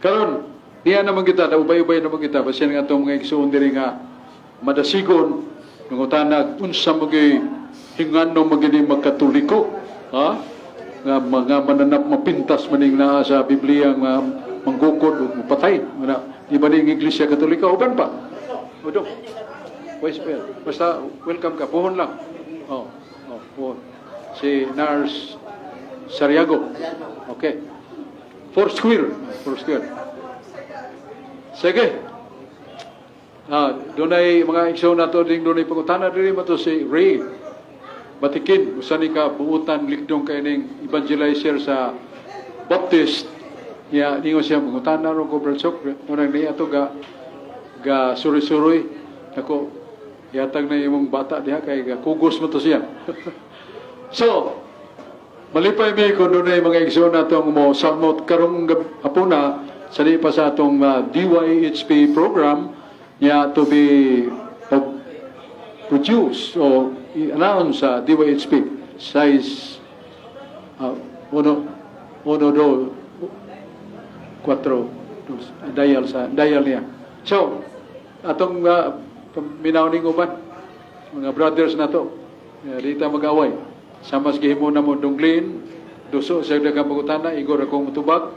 Karon, niya naman kita, naubay-ubay naman kita, basin nga itong mga igsuon diri nga madasigon, nangutanag, unsa magay hingano magini magkatoliko, ha? Nga mga mananap mapintas maning naa sa Biblia nga manggukod ug mapatay. Nga, di ba ning Iglesia Katolika uban pa? Udong. Wait, wait. Basta welcome ka, puhon lang. Oh, puhon. Si Nars Sariago. Okay. Four square. Four square. Sige. Ah, dunay mga igsoon nato ding dunay pangutana diri mo to si Ray Batikin, usa ni ka buutan likdong kay ning evangelizer sa Baptist. Ya, ningon siya, mangutana ro ko, Brad Sok, unang niya to ga ga suroy-suroy ako, yatag na imong bata diha kay ga kugos mo to siya. So, malipay mi kung dunay mga igsoon natong mo samot karong hapuna sa di pa sa atong DYHP program niya to be produced o i-announce sa DYHP size uno uno do cuatro dos, dial sa dial niya. So atong minaw ning uban mga brothers na to, di ta mag-away sa mas gihimo na mo dunglin duso sa daghang pangutana, igor akong mutubag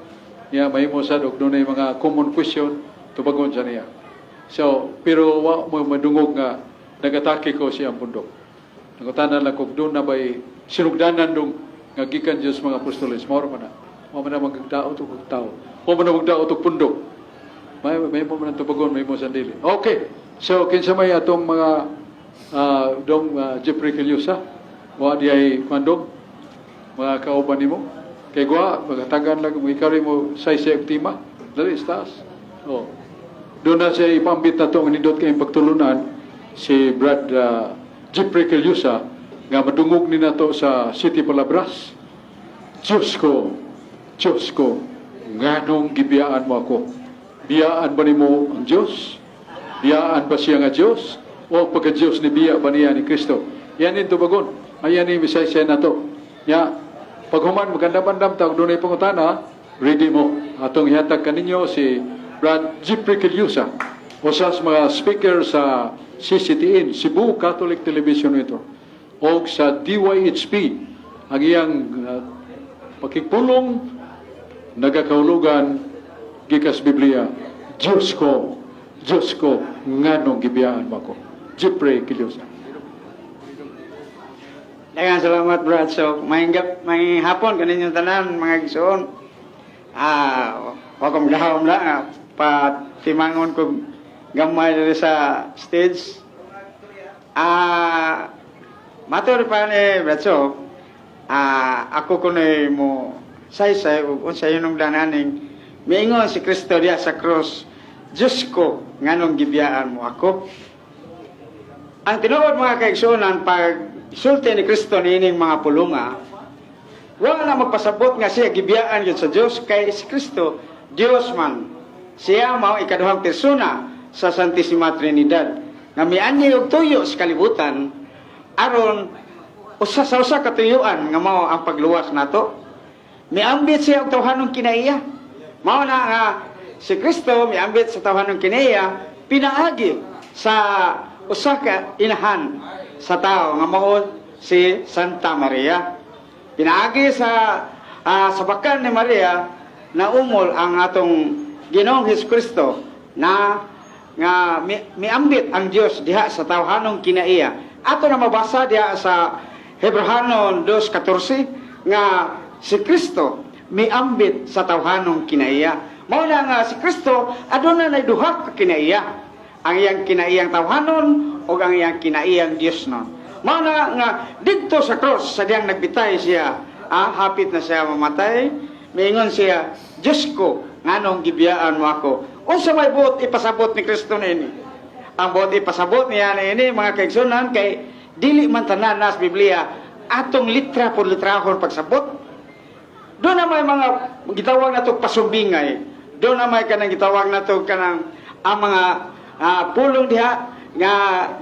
niya, mahimo sad og dunay mga common question, tubagon sa niya. So pero wa mo madungog nga nagatake ko siyang pundok. Nangutana lang kung doon na ba'y sinugdanan dong nga gikan Diyos mga apostoles. Mao man na. Mao man na magdaot og tao. Mao man na magdaot og pundok. May mo man ang tubagon, may mo sandili. Okay. So, kinsa may atong mga dong Jeffrey Quillosa? Wa di ay kwandong mga kauban nimo? Kay gwa, magatagan lang, mo ikaw mo saysay og tema. Dali, taas. Oh. Doon na siya ipambit na itong nindot kayong pagtulunan si Brad Jeffrey Quillosa nga madungog ni nato sa City Palabras. "Diyos ko, Diyos ko, nganong gibiyaan mo ako?" Biyaan ba nimo ang Diyos? Biyaan ba siya nga Diyos? O pagka Diyos ni biya ba niya ni Kristo? Yan yung tubagon. Ayan yung misaysay na to. Ya, paghuman, magandam-andam tawag doon ay pangutana, ready mo. Atong ihatag kaninyo si Brad Jeffrey Quillosa, usa sa mga speaker sa CCTN, Cebu Catholic Television Network, o sa DYHP, ang iyang pakigpulong nagakahulugan gikas Biblia, "Diyos ko, Diyos ko, nganong gibiyaan mo ako?" Jeffrey Quillosa. Daghang salamat, Brad. So, may hapon kaninyong tanan, mga igsoon. Ah, wa ko magdahom na patimangon ko gamay diri sa stage. Ah, matur pa ni Brad So, ako kunoy mo saysay ug unsa hinungdan aning miingon si Kristo diya sa cross, "Diyos ko, nganong gibiyaan mo ako?" Ang tinuod, mga kaigsuonan, pag sulti ni Kristo niining mga pulunga, wala na magpasabot nga siya gibiyaan yun sa Dios kay si Kristo Dios man. Siya mao ikaduhang persona sa Santissima Trinidad nga mianhi og tuyo sa kalibutan aron usa sa usa ka tuyuan nga mao ang pagluwas nato. Miambit siya og tawhanong kinaiya. Mao na nga si Kristo miambit sa tawhanong kinaiya pinaagi sa usa ka inahan sa tao nga mao si Santa Maria. Pinaagi sa bakan ni Maria naumol ang atong Ginoong Hesus Kristo na nga miambit ang Dios diha sa tawhanong kinaiya. Ato na mabasa diha sa Hebrehanon 2:14 nga si Kristo miambit sa tawhanong kinaiya. Mao na nga si Kristo aduna nay duha ka kinaiya. Ang iyang kinaiyang tawhanon o ang iyang kinaiyang Dios non. Mao na nga didto sa cross sa diyang nagbitay siya, hapit na siya mamatay, miingon siya, "Diyos ko, nganong gibiyaan mo ako?" Unsa may buot ipasabot ni Kristo niini? Ang buot ipasabot niya niini, mga kaigsunan, kay dili man tanan nas Biblia atong litra por litrahon pagsabot. Doon na may mga gitawag nato pasumbingay. Doon na may kanang gitawag nato kanang ang mga pulong diha nga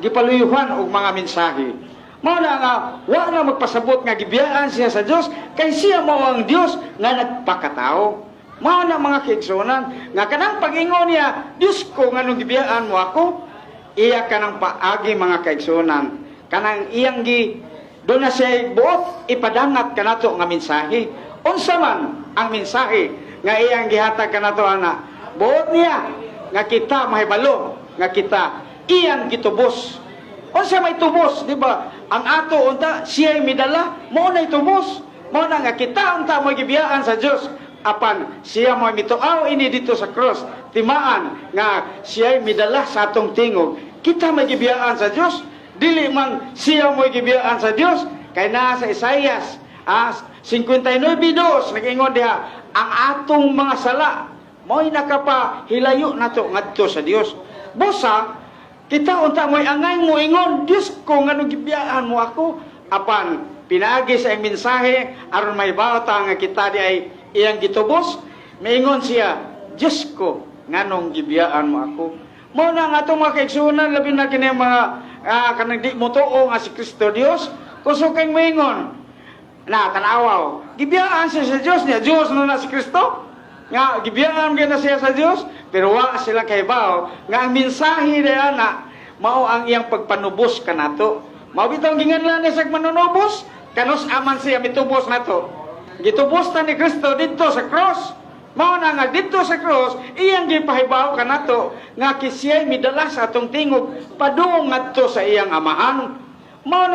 gipaluyuhan og mga mensahe. Mao na nga wa na magpasabot nga gibiyaan siya sa Dios kay siya mao ang Dios nga nagpakatao. Mao na, mga kaigsuonan, nga kanang pag-ingon niya, "Diyos ko, nganong gibiyaan mo ako?" Iya kanang paagi, mga kaigsuonan, kanang iyang gi doon na siya buot ipadangat kanato nga mensahe. Unsa man ang mensahe nga iyang gihatag kanato ana? Buot niya nga kita mahibalo nga kita iyang gitubos. Unsa may tubos, di ba? Ang ato unta siya midala, mao na tubos. Mao na nga kita unta mo gibiyaan sa Dios apan siya mo mituaw ini dito sa cross. Timaan nga siya midala sa atong tingog. Kita may gibiyaan sa Dios, dili man siya mo gibiyaan sa Dios, kay naa sa Isaias 59:2, nag-ingon diha ang atong mga sala mo'y nakapahilayo nato ngadto sa Dios. Busa kita unta mo'y angay mo ingon, "Dios ko, nganong gibiyaan mo ako?" Apan pinaagi sa iyang mensahe aron may bata nga kita di ay iyang gitubos. Maingon siya, "Diyos ko, nganong gibiyaan mo ako?" Mao na nga atong mga kaigsuonan, labi na kini mga kanang di mo tuo nga si Kristo Dios, kusog kang maingon na tanawaw gibiyaan siya sa Dios niya. Dios no na si Kristo nga gibiyaan gyud na siya sa Dios, pero wa sila kahibaw nga ang mensahe diha na mao ang iyang pagpanubos kanato. Mao bitaw ginganlan niya sa manunubos. Kanus aman siya mitubos nato? Gitubos ta ni Kristo didto sa cross. Mao na nga didto sa cross iyang gipahibaw kanato nga siya'y midala sa atong tingog padung ngadto sa iyang Amahan. Mao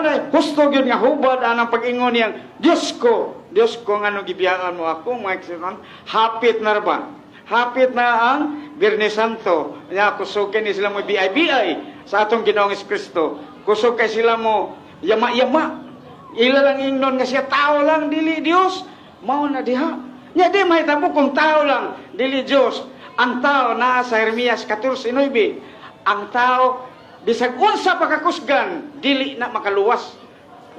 na husto gyud nga hubad anang pag-ingon niyang, "Diyos ko, Diyos ko, nganong gibiyaan mo ako?" Mga kaigsuonan, hapit na ra ba? Hapit na ang Biyernes Santo. Nya kusog kay ni sila mo BI-BI sa atong Ginoong Kristo. Kusog kay sila mo yama-yama. Ila lang ingnon nga siya tao lang, dili Dios. Mao na diha. Nya di mahitabo kung tao lang, dili Dios. Ang tao naa sa Jeremias 14:9. Ang tao bisag unsa pa kakusgan, dili na makaluwas.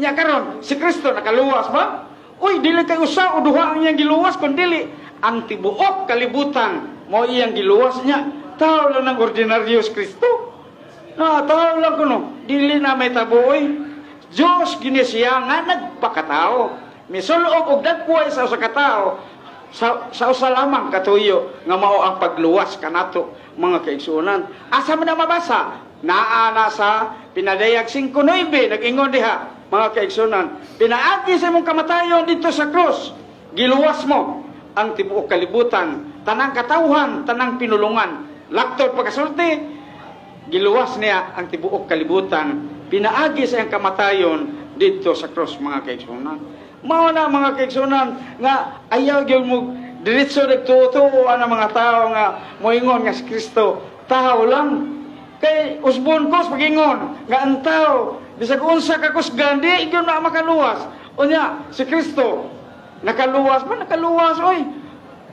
Nya karon, si Kristo nakaluwas ba? Uy, dili kay usa o duha ang iyang giluwas, kun dili ang tibuok kalibutan mo iyang giluwas niya. Tao lang ng ordinaryo si Kristo. Na tao lang kuno, dili na may tabuoy. Diyos gini siya nga nagpakatao. Misulob og dagway sa usa ka tawo sa usa lamang katuyo nga mao ang pagluwas kanato, mga kaigsuonan. Asa man na mabasa? Naa na sa Pinadayag 5:9, nag-ingon diha, mga kaigsuonan. Pinaagi sa imong kamatayon dito sa krus, giluwas mo ang tibuok kalibutan, tanang katawhan, tanang pinulungan. Laktod pagkasulti, giluwas niya ang tibuok kalibutan pinaagi sa iyang kamatayon dito sa cross, mga kaigsuonan. Mao na, mga kaigsuonan, nga ayaw gyud mo diretso nagtuo-tuo ang mga tao nga moingon nga si Kristo tao lang. Kay usbon ko sa pagingon nga ang tao bisag unsa ka kusgan, di gyud na makaluwas. Unya si Kristo nakaluwas man, nakaluwas oy.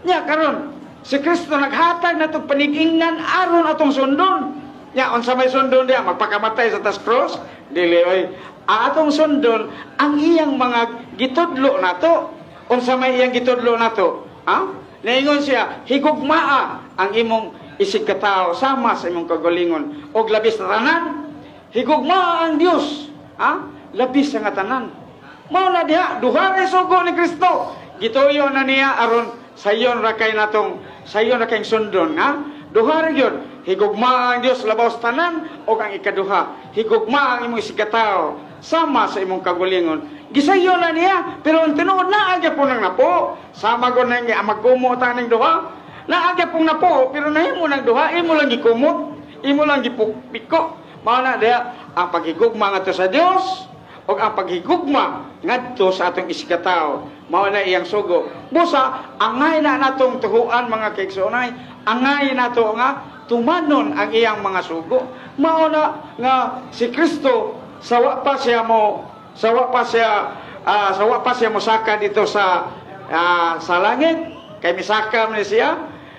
Nya karon si Kristo naghatag natong panigingnan aron atong sundon. Nya unsa may sundon diya? Magpakamatay sa tas cross? Dili oy. Ang atong sundon ang iyang mga gitudlo nato. Unsa may iyang gitudlo nato? Ha? Naingon siya, "Higugmaa ang imong isig katao sama sa imong kagalingon." Og labis na tanan, higugmaa ang Dios. Ha? Labis sa nga tanan. Mao na diha, duha ray sugo ni Kristo. Gituyo na niya aron sayon ra kay natong sayon ra kay sundon, ha? Duha ra gyud. Higugmaa ang Dios labaw sa tanan o ang ikaduha, higugmaa ang imong isig katao sama sa imong kagalingon. Gisayo na niya, pero ang tinuod naa gyapon nang napo. Sama ko nang magkumo ta ning duha. Naa gyapon napo, pero nahimo nang duha, imo lang gikumot, imo lang gipiko. Mao na diha ang paghigugma ngadto sa Dios ug ang paghigugma ngadto sa atong isigkatawo. Mao na iyang sugo. Busa angay na natong tuhuan, mga kaigsoonay, angay nato nga tumanon ang iyang mga sugo. Mao na nga si Kristo sawa pa siya mosaka dito sa langit, kay misaka man siya.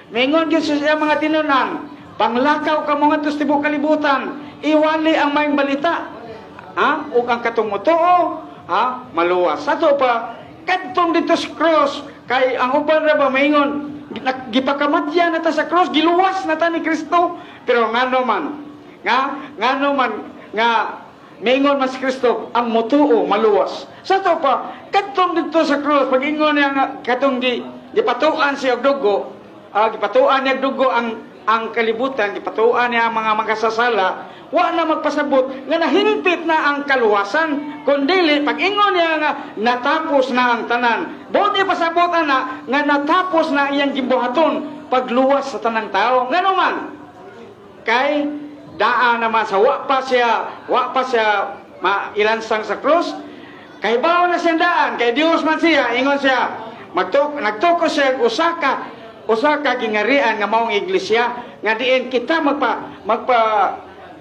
Mingon gyud siya mga tinunan, "Panglakaw kamo ngadto sa tibuok kalibutan, iwali ang maayong balita, ha, ug ang katong motuo, ha, maluwas." Sa to pa kadtong dito sa cross, kay ang uban ra ba maingon gipakamatya na ta sa cross, giluwas na ta ni Kristo, pero ngano man nga maingon man si Kristo ang motuo maluwas? Sa to pa kadtong dito sa cross, pag-ingon niya nga katong di Gipatuan siya og dugo, gipatuan niya og dugo ang kalibutan, gipatuan niya ang mga makasasala, wa na magpasabot nga nahingpit na ang kaluwasan, kundili pag-ingon niya nga natapos na ang tanan. Buot niya pasabot ana nga natapos na iyang gibuhaton pagluwas sa tanang tao. Ngano man? Kay daa naman sa wa pa siya mailansang sa krus, kay bawo na siyang daan, kay Dios man siya, ingon siya, nagtuko siya og usa ka gingarian nga maong iglesia nga diin kita magpa magpa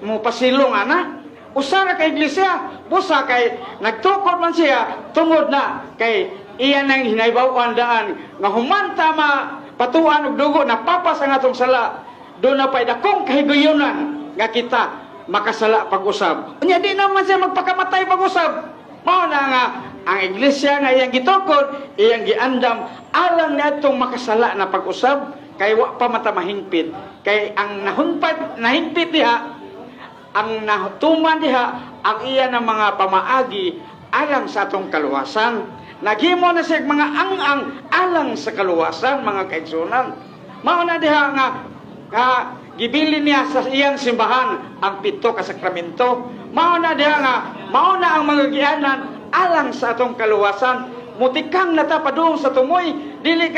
mopasilong ana. Usa ra ka iglesia, busa kay nagtukod man siya tungod na kay iya nang hinaybaw-an daan nga humanta ma patuan og dugo na papas ang atong sala, doon na pa'y dakong kahigayunan nga kita makasala pag-usab. Unya di naman siya magpakamatay pag-usab. Mao na nga ang iglesia nga iyang gitukod, iyang giandam alang niadtong makasala na pag-usab kay wa pa mata mahingpit. Kay ang nahunpat nahingpit diha, ang natuman diha ang iya ng mga pamaagi alang sa atong kaluwasan. Naghimo na siya mga ang-ang alang sa kaluwasan, mga kaigsunan. Mao na diha nga gibilin niya sa iyang simbahan ang pito ka sakramento. Mao na diha nga mao na ang mga gianan alang sa atong kaluwasan. Mutikang na ta padung sa tumoy, dili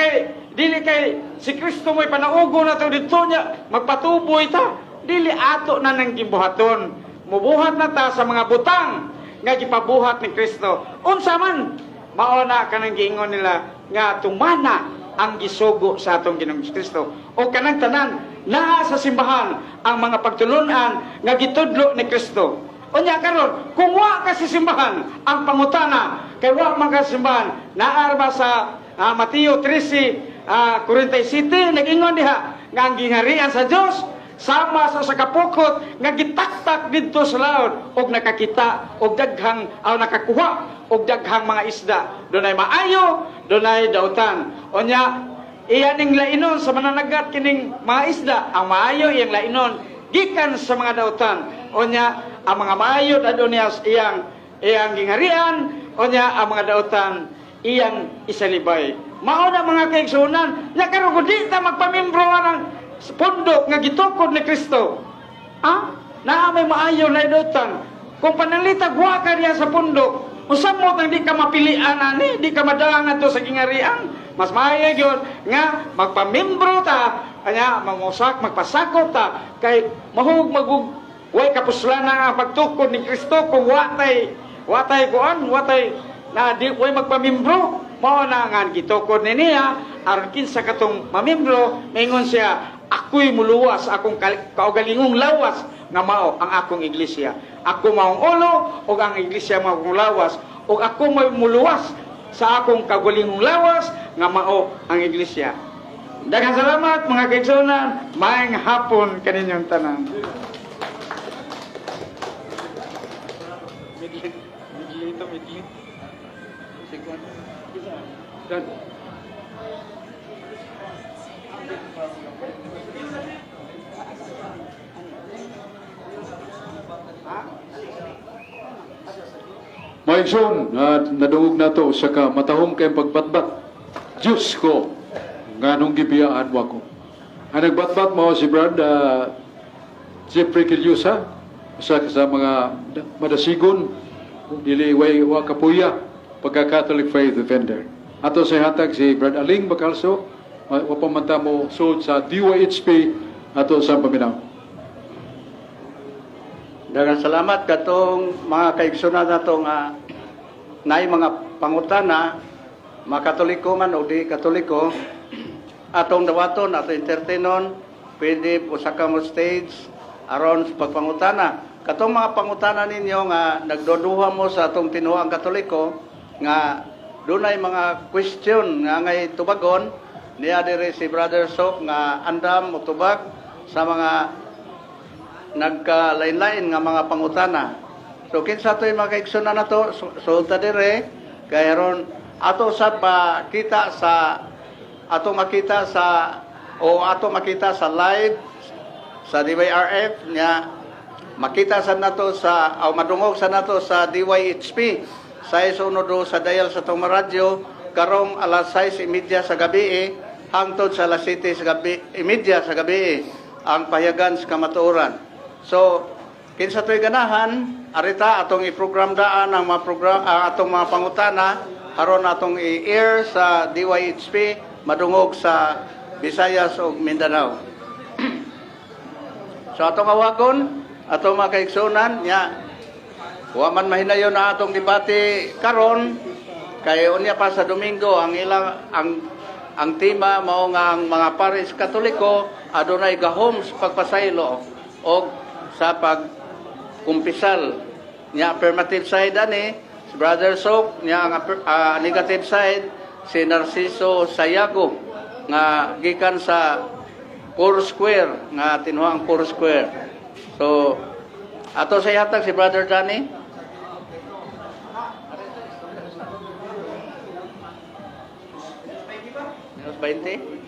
kay si Kristo mo'y panaugo na to didto niya magpatuboy ta. Dili, ato na nang gibuhaton. Mubuhat na ta sa mga butang nga gipabuhat ni Kristo. Unsa man? Mao na kanang giingon nila nga tumana ang gisugo sa atong Ginoong Kristo. O kanang tanan naa sa simbahan ang mga pagtulunan nga gitudlo ni Kristo. Unya karon, kung wa ka sa simbahan, ang pangutana kay wa man ka sa simbahan, naa ba sa Mateo 13, 47, nag-ingon diha nga ang giharian sa Dios sama sa kapukot nga gitaktak didto sa laod og nakakita og daghang aw nakakuha og daghang mga isda. Dunay maayo, dunay dautan. Unya iya ning lainon sa mananagat kining mga isda, ang maayo iyang lainon gikan sa mga dautan. Unya ang mga maayo dadto niya sa iyang gingarian, unya ang mga dautan iyang isalibay. Mao na, mga kaigsuonan, nya karon kung di ta magpamimbro ng pundok nga gitukod ni Kristo. Ah, naa may maayo na dautan. Kung pananglitag wa ka diya sa pundok, unsa mo tang di ka mapilian ani, di ka madaang adto sa gingarian? Mas maayo gyud nga magpamimbro ta, kanya mangusak, magpasakop ta kay mahug magug way kapuslanan ang pagtukod ni Kristo kung wa tay kuan, wa tay na di way magpamimbro. Mao na nga gitukod ni niya aron kinsa katong mamimbro, maingon siya, "Ako'y muluwas akong kaugalingong lawas nga mao ang akong iglesia. Ako maong ulo ug ang iglesia mao akong lawas, ug ako may muluwas sa akong kaugalingong lawas nga mao ang iglesia." Daghang salamat, mga kaigsuonan. Maayong hapon kaninyong tanan. Midli, midli ito, midli. Dan. Mga igsoon, nadungog nato sa ka matahom kay pagbatbat. "Diyos ko, nganong gibiyaan mo ako?" Ang nagbatbat mao si Brad Jeffrey Quillosa, usa ka sa mga madasigon, dili way wa kapuya pagka Catholic Faith Defender. Ato sa hatag si Brad Aling Bacalso, wa pa man ta mo sud sa DYHP ato sa paminaw. Daghang salamat katong mga kaigsunan nato nga naay mga pangutana, makatoliko man o di katoliko, atong dawaton, atong entertainon, pwede usa ka mo stage aron sa pagpangutana. Katong mga pangutana ninyo nga nagduduha mo sa atong tinuang katoliko nga dunay mga question nga ngay tubagon niya diri si Brother Sok nga andam motubag sa mga nagkalain-lain nga mga pangutana. So kinsa to'y mga kaigsunan nato sulta dire kay aron ato sa kita sa ato makita sa o ato makita sa live sa DYRF nya makita sa nato sa o madungog sa nato sa DYHP sa isuno do sa dial sa tong radyo. Karong alas 6:30 sa gabi hangtod sa alas 7 sa gabi, 30 sa gabi ang pahayagan sa kamatuoran. So, kinsa to'y ganahan, arita atong i-program daan ang mga program, atong mga pangutana aron atong i-air sa DYHP madungog sa Visayas ug Mindanao. So atong awagon, atong mga kaigsunan, nya wa man mahinayon na atong debate karon kay unya pa sa Domingo ang ilang ang tema mao nga ang mga paris Katoliko adunay gahom sa pagpasaylo og sa pagkumpisal. Nya affirmative side ani si Brother Sok, nya ang negative side si Narciso Sayago nga gikan sa Four Square, nga tinuhang Four Square. So ato sa ihatag si Brother Danny. Minus 20.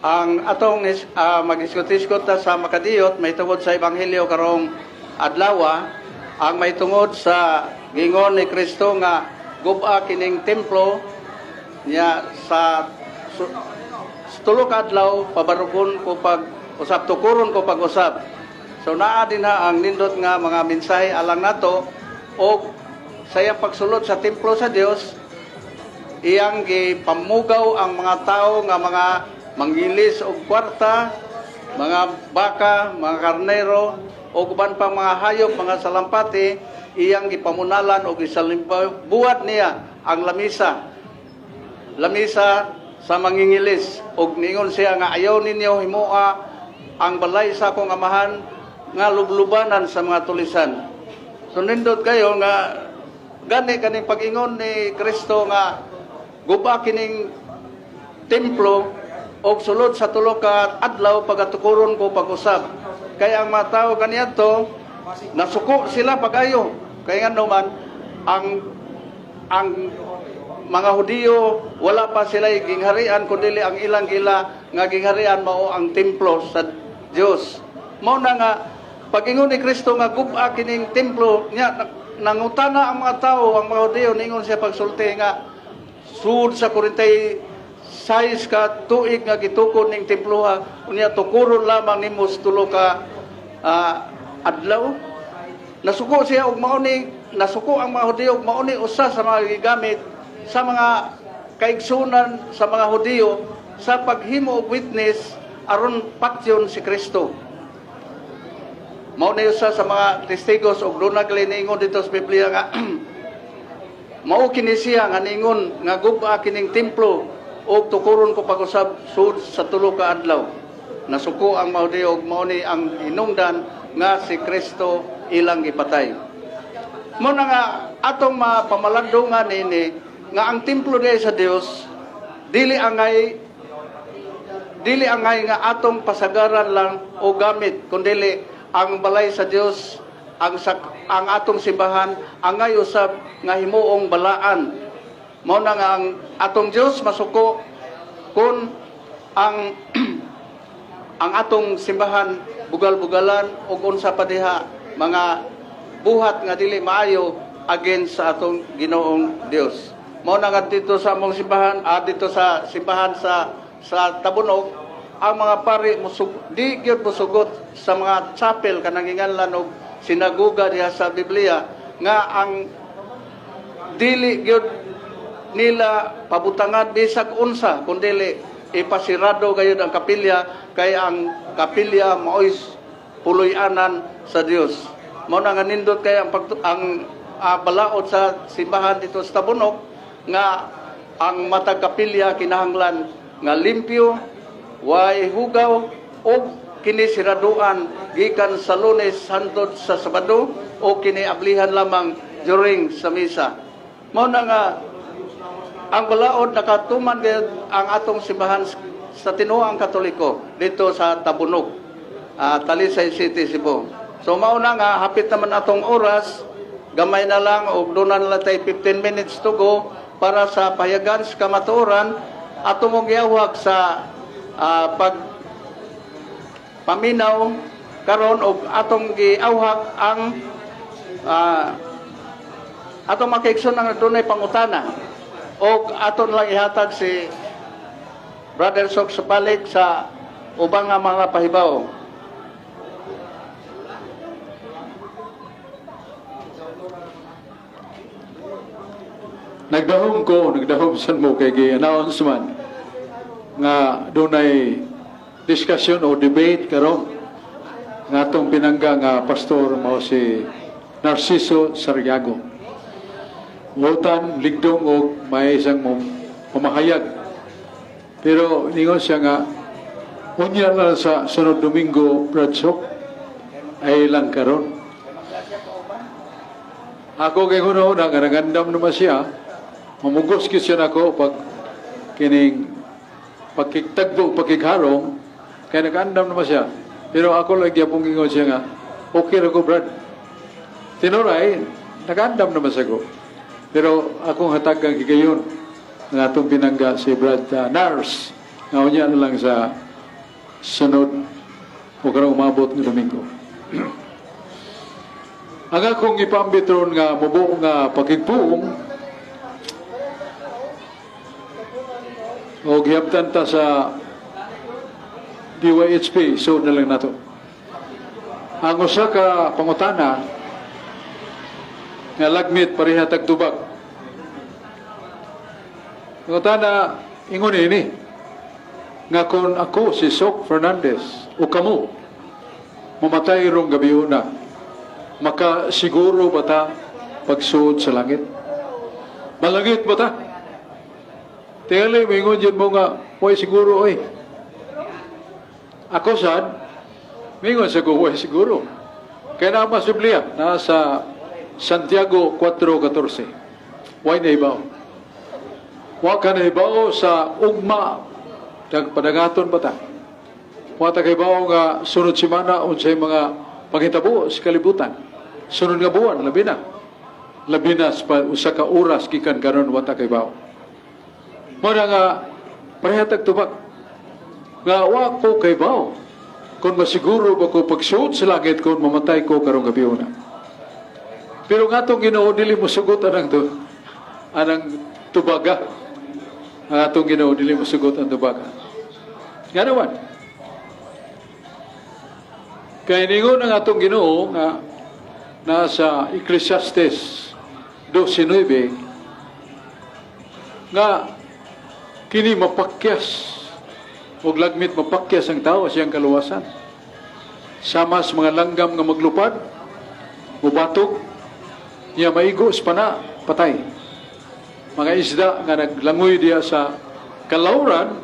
Ang atong mag-iskot-iskot ta sa makadiyot may tungod sa ebanghelyo karong adlaw, ang may tungod sa gingon ni Kristo nga guba kining templo niya sa 3 ka adlaw pabarugon ko pag usab, tukuron ko pag usab. So naa din na ang nindot nga mga mensahe alang nato og sa iyang pagsulod sa templo sa Dios, iyang gipamugaw ang mga tao nga mga manggilis og kwarta, mga baka, mga karnero, o uban pang mga hayop, mga salampati, iyang gipamunalan og buhat niya ang lamisa. Lamisa sa mangingilis. Og ningon siya nga ayaw ninyo himoa ang balay sa akong amahan nga lublubanan sa mga tulisan. So nindot kayo nga gani kaning pag-ingon ni Kristo nga guba kining templo og sulod sa 3 ka adlaw pagatukuron ko pag-usab. Kaya ang mga tao kaniadto nasuko sila pag-ayo. Kaya nga naman ang mga Hudiyo wala pa sila gingharian kundi ang ilang gila nga gingharian mao ang templo sa Dios. Mao na nga pag-ingon ni Kristo nga guba kining templo niya, nangutana ang mga tao, ang mga Hudiyo, ningon siya pagsulti nga sud sa 46 ka tuig nga gitukod ning temploha, unya tukuron lamang nimo sa 3 ka adlaw. Nasuko siya og mao ni, nasuko ang mga Hudiyo og mao ni usa sa mga gigamit sa mga kaigsunan sa mga Hudiyo sa paghimo og witness aron patyon si Kristo. Mao ni usa sa mga testigos og dunay niingon dito sa Biblia nga mao kini siya nga ningon nga guba kining templo og tukuron ko pag-usab sud sa 3 ka adlaw. Nasuko ang mga Hudiyo og mao ni ang hinungdan nga si Kristo ilang gipatay. Mao na nga atong mapamalandungan nini nga ang templo diay sa Dios dili angay nga atong pasagaran lang o gamit, kundi ang balay sa Dios, ang atong simbahan angay usab nga himuong balaan. Mao na nga ang atong Dios masuko kun ang atong simbahan bugal-bugalan og unsa pa diha mga buhat nga dili maayo against sa atong Ginoong Dios. Mao na nga dito sa among simbahan, dito sa simbahan sa Tabunok, ang mga pari di gyud mosugot sa mga chapel kanang ginganlan og sinagoga diha sa Biblia nga ang dili gyud nila pabutangan bisag unsa kundili ipasirado gayud ang kapilya kay ang kapilya maoy puloy-anan sa Dios. Mao na nga nindot kay ang balaod sa simbahan dito sa Tabunok nga ang matag kapilya kinahanglan nga limpyo, way hugaw Og kini siraduan gikan sa Lunes hantod sa Sabado o kini ablihan lamang during sa misa? Mao na nga ang balaod, nakatuman gyud ang atong simbahan sa tinuang Katoliko dito sa Tabunok, Talisay City, Cebu. So mao na nga hapit naman atong oras, gamay na lang og duna na lang tay 15 minutes to go para sa pahayagan sa kamatuoran. Ato mong giawhag sa pag paminaw karon og atong giawhag ang atong makaigsoon ang dunay pangutana og aton lang ihatag si Brother Sok Sapalik sa ubang nga mga pahibaw. Nagdahom ko, nagdahom san mo kay gi-announce man nga dunay discussion o debate karon nga atong pinangga nga pastor mao si Narciso Sariago. Wutan ligdong og may isang pamahayag. Pero ningon siya nga unya na sa sunod Domingo, Brad Sok, ay lang karon. Ako kay una nga nagandam naman siya, mamugos gyud siya nako pag kining pagkitagbo, pagkigharong, kay nagandam naman siya. Pero ako lang gyapon ingon siya nga, "Okay ra ko, Brad." Tinuray, nagandam naman siya ko. Pero akong hatagang higayon nga atong pinangga si Brad Nars, nga unya na lang sa sunod o karong umabot nga Domingo. Ang akong ipambit ron nga mubuo nga pagigpuong o gihabtan ta sa DYHP, so na lang nato. Ang usa ka pangutana nga lagmit pareha tag tubag. Pangutana ingon ini nga kung ako si Sok Fernandez o kamo mamatay rong gabi una, makasiguro ba ta pagsuod sa langit? Malangit ba ta? Tingali, mingon dyan mo nga, way siguro, oy. Ako sad, mingon sa ko, way siguro. Kaya na mas Biblia, nasa Santiago 4:14. Way na ibaw. Wa ka na ibaw sa ugma, padangaton ba ta? Wa ta kay nga sunod semana unsay mga panghitabo sa kalibutan. Sunod nga buwan, labi na. Labi na sa usa ka oras gikan karon, wa ta kay bawo. Mao na nga pareha tag tubag. Nga wa ko kay bawo kung masiguro ba ko pagsuot sa langit kung mamatay ko karong gabi una. Pero nga atong Ginoo dili mo sugot anang tubaga. Ang atong Ginoo dili mo sugot ang tubaga. Nga naman. Kay ningon ang atong Ginoo nga nasa Ecclesiastes 12:9 nga kini mapakyas og lagmit mapakyas ang tao siyang kaluwasan. Sama sa mga langgam nga maglupad, mubatok, niya maigo sa pana, patay. Mga isda nga naglangoy diya sa kalawran,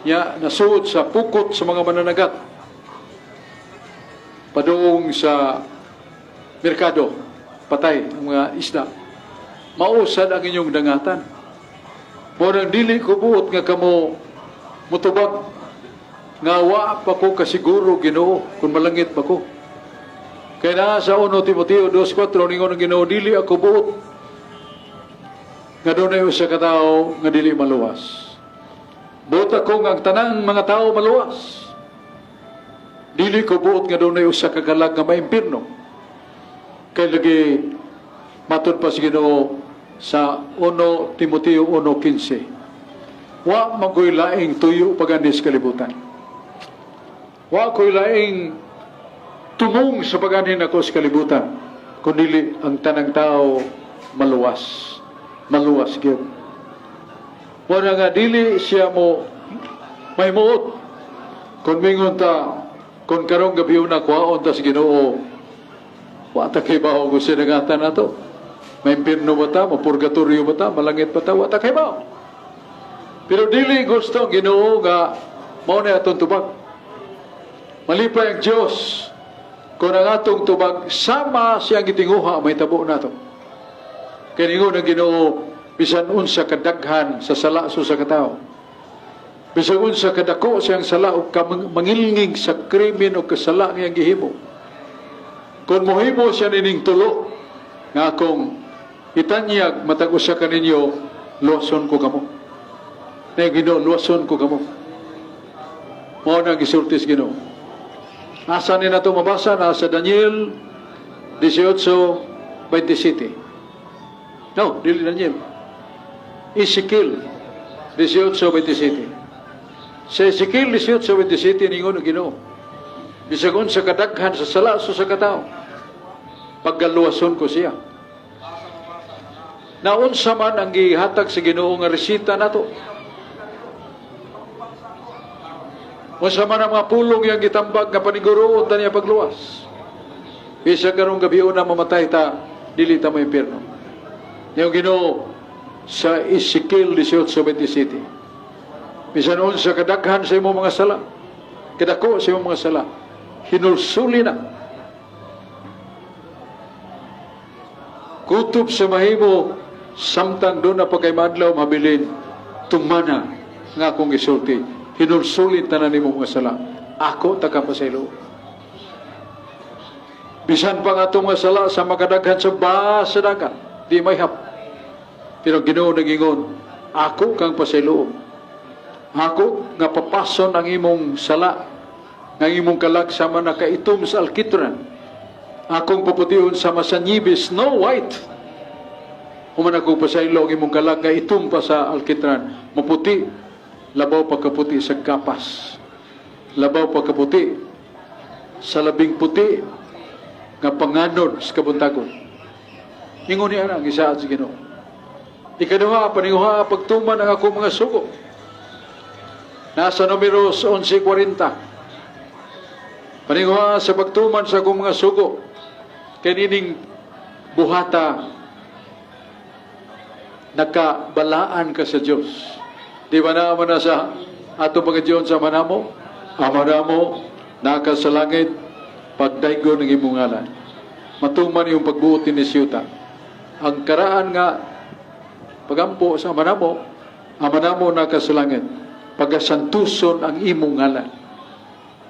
niya nasuot sa pukot sa mga mananagat. Padung sa merkado, patay ang mga isda. Mausad ang inyong dangatan. Murang dili ko buot nga kamo mutubag nga wa pa ko kasiguro, Ginoo, kung malangit pa ko. Kaya na sa 1 Timoteo 2:4 ningon ang Ginoo, "Dili ako buot nga dunay usa ka tawo nga dili maluwas. Buot ako nga ang tanang mga tao maluwas. Dili ko buot nga dunay usa ka kalag nga maimpirno." Kay lagi matud pa sa Ginoo sa 1 Timoteo 1:15, wa magoy laing tuyo pag-anhi sa kalibutan. Wa ko'y laing tumong sa pag-anhi nako sa kalibutan, kundi ang tanang tao maluwas. Maluwas gyud. Wala nga dili siya mo may muot. Kung mingon ta, kung karong gabi na kuhaon ta sa Ginoo, wa ta kay bawo kung sinagatan na to. May impirno ba ta, mapurgatorio ba ta, malangit ba ta, wa ta kay bawo. Pero dili gusto ang Ginoo nga mao na atong tubag. Malipay ang Diyos kung ang atong tubag sama siyang gitinguha mahitabo nato. Kaya ningon ang Ginoo, bisan unsa kadaghan sa sala sa katao, bisan unsa kadako siyang sala o mangilngig sa krimen o kasala ngayang gihimo, kung mohimo siya nining tulo nga akong itanyag matag usa kaninyo, luwason ko kamo. Na Ginoo, luwason ko kamo. Mao na gisulti sa Ginoo. Asa ni nato mabasa? Na sa Daniel 18:27. No, dili Daniel. Ezekiel 18:27. Sa Ezekiel 18:27, ningon ang Ginoo, bisag unsa kadaghan sa sala sa katao, paggaluwason ko siya. Naunsa man ang gihatag sa Ginoo nga resita nato, unsa man ang mga pulong yang gitambag nga paniguroon ta niya pagluwas, bisag karong gabi na mamatay ta, dili ta maimpierno. Yung Ginoo sa Ezekiel 18:27, bisan unsa kadaghan sa imong mga sala, kadako sa imong mga sala, hinulsuli na. Kutob sa mahimo, samtang doon na pagkay maadlaw mabilin, tumana nga akong gisulti, hinulsulin tanan nimo mga sala, ako takapasaylo. Bisan pa nga atong mga sala sa makadaghan sa basa dagat, di mayhap. Pero Ginoo nagingon, ako kang pasayloon. Ako nga papason ang imong sala, nga imong kalag sama nakaitom sa alkitran. Akong paputiyon sama sa niebe, snow white. Human ako pasaylo ang imong kalag nga itom pa sa alkitran, maputi, labaw pa kaputi sa gapas. Labaw pa kaputi sa labing puti nga panganod sa kabuntagon. Ingon niya ang isaad sa Ginoo. Ikaduha, paninguha, pagtuman ang akong mga sugo. Nasa Numeros 11:40. Paninguha sa pagtuman sa akong mga sugo. Kanining buhata, nakabalaan ka sa Diyos. Di ba na na sa atong pagkadyon sa manamo? Ama namo, naka sa langit, pagdaygon ng imong ngalan. Matuman iyong pagbuot ni siyuta. Ang karaan nga pagampo sa ama namo naka sa langit, pagasantuson ang imong ngalan.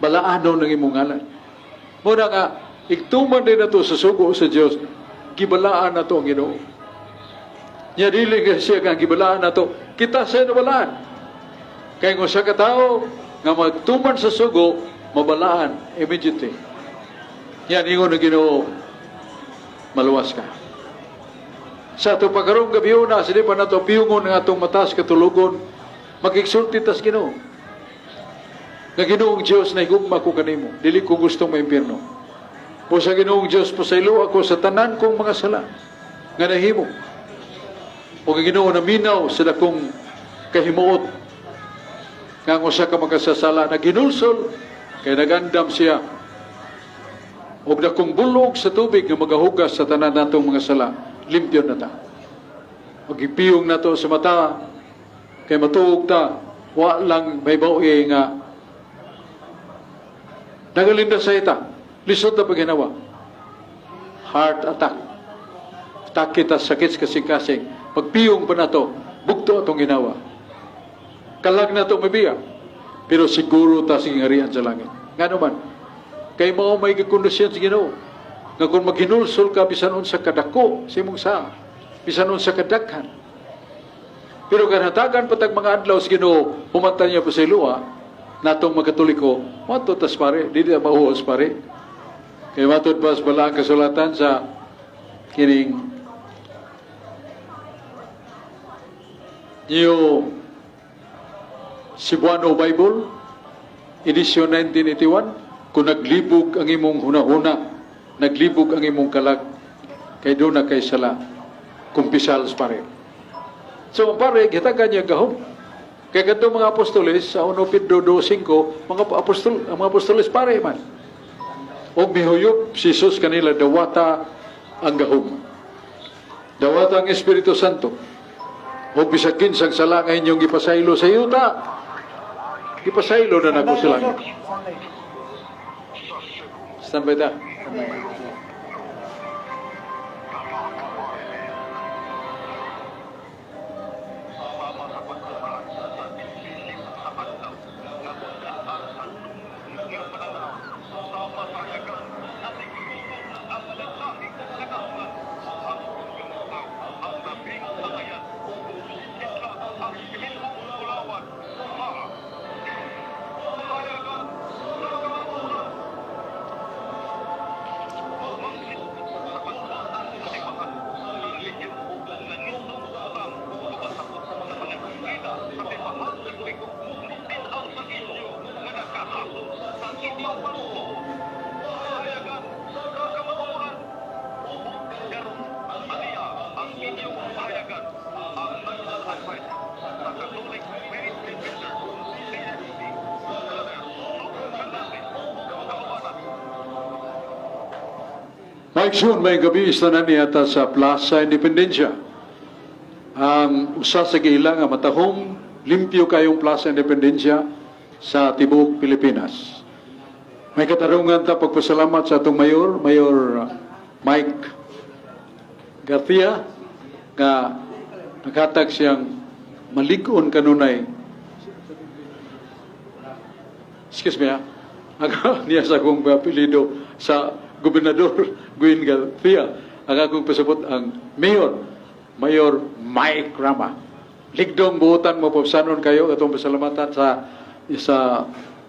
Balaanon ang imong ngalan. Muna nga, igtuman din nato sa sugo sa Diyos, gibalaan nato ang Ginoo. Nya dili nga siya nga gibalaan nato, kita siya nabalaan. Kaya kung sa katao nga magtuman sa sugo, mabalaan immediately. Yan, ingon ng Ginoo, maluwas ka. Sa atong pagkarong gabi na, sili pa nato piyungon ang atong matas katulugon, makigsulti tas Ginoo. Nga Ginoong Diyos, nahigugma ko kanimo, dili ko gustong maimpierno. O sa Ginoong Diyos, pasaylo ako sa tanan kong mga sala nga nahimo. O nga Ginoo, naminaw sa dakong kahimuot nga ang usa ka makasasala na ginulsol kay nagandam siya og dakong bulog sa tubig nga magahugas sa tanan natong mga sala, limpyo na ta. Magipiyong nato sa mata kay matuog ta, wa lang may bawi nga nagalinda sa ita, lisod na paghinawa, heart attack, takita sakit sa kasing-kasing. Pagpiyong pa nato, bugto atong ginawa, kalag na to mabiya, pero siguro ta sa gingarian sa langit. Ngano man? Kay mao may gikondisyon sa Ginoo nga kung maghinulsol ka bisan unsa kadako sa imong saa, bisan unsa kadaghan, pero kanhatagan patag mga adlaw sa Ginoo, humatan niya pa sa iluwa natong mga Katoliko, matud tas pare, dili na mahuos pare. Kay matud pa sa balaang kasulatan sa kining New Cebuano Bible, edition 1981, kung naglibog ang imong hunahuna, naglibog ang imong kalag, kay doon na kay sala, kumpisal sa pare. So, ang pare, gitagan niya gahom. Kaya kadto mga apostoles, sa 1 Pedro 2:5, mga apostol, ang mga apostoles pare man. O mihuyop si Jesus kanila, dawata ang gahom. Dawata ang Espiritu Santo. O bisag kinsang sala nga inyong gipasaylo sa yuta, gipasaylo na nako sa langit. Standby ta. Standby. Mike Soon, may gabi istanan niya sa Plaza Independencia. Ang usa sa giila nga matahong limpyo kayong Plaza Independencia sa tibuok Pilipinas. May katarungan ta pagpasalamat sa atong mayor, Mayor Mike Garcia, nga naghatag siyang malig-on kanunay. Excuse me ha. Ako niya sa akong apelido sa Gobernador Gwen Garcia. Ang akong pasabot ang Mayor, Mayor Mike Rama. Ligdong buotan mo pasanon kayo atong pasalamatan sa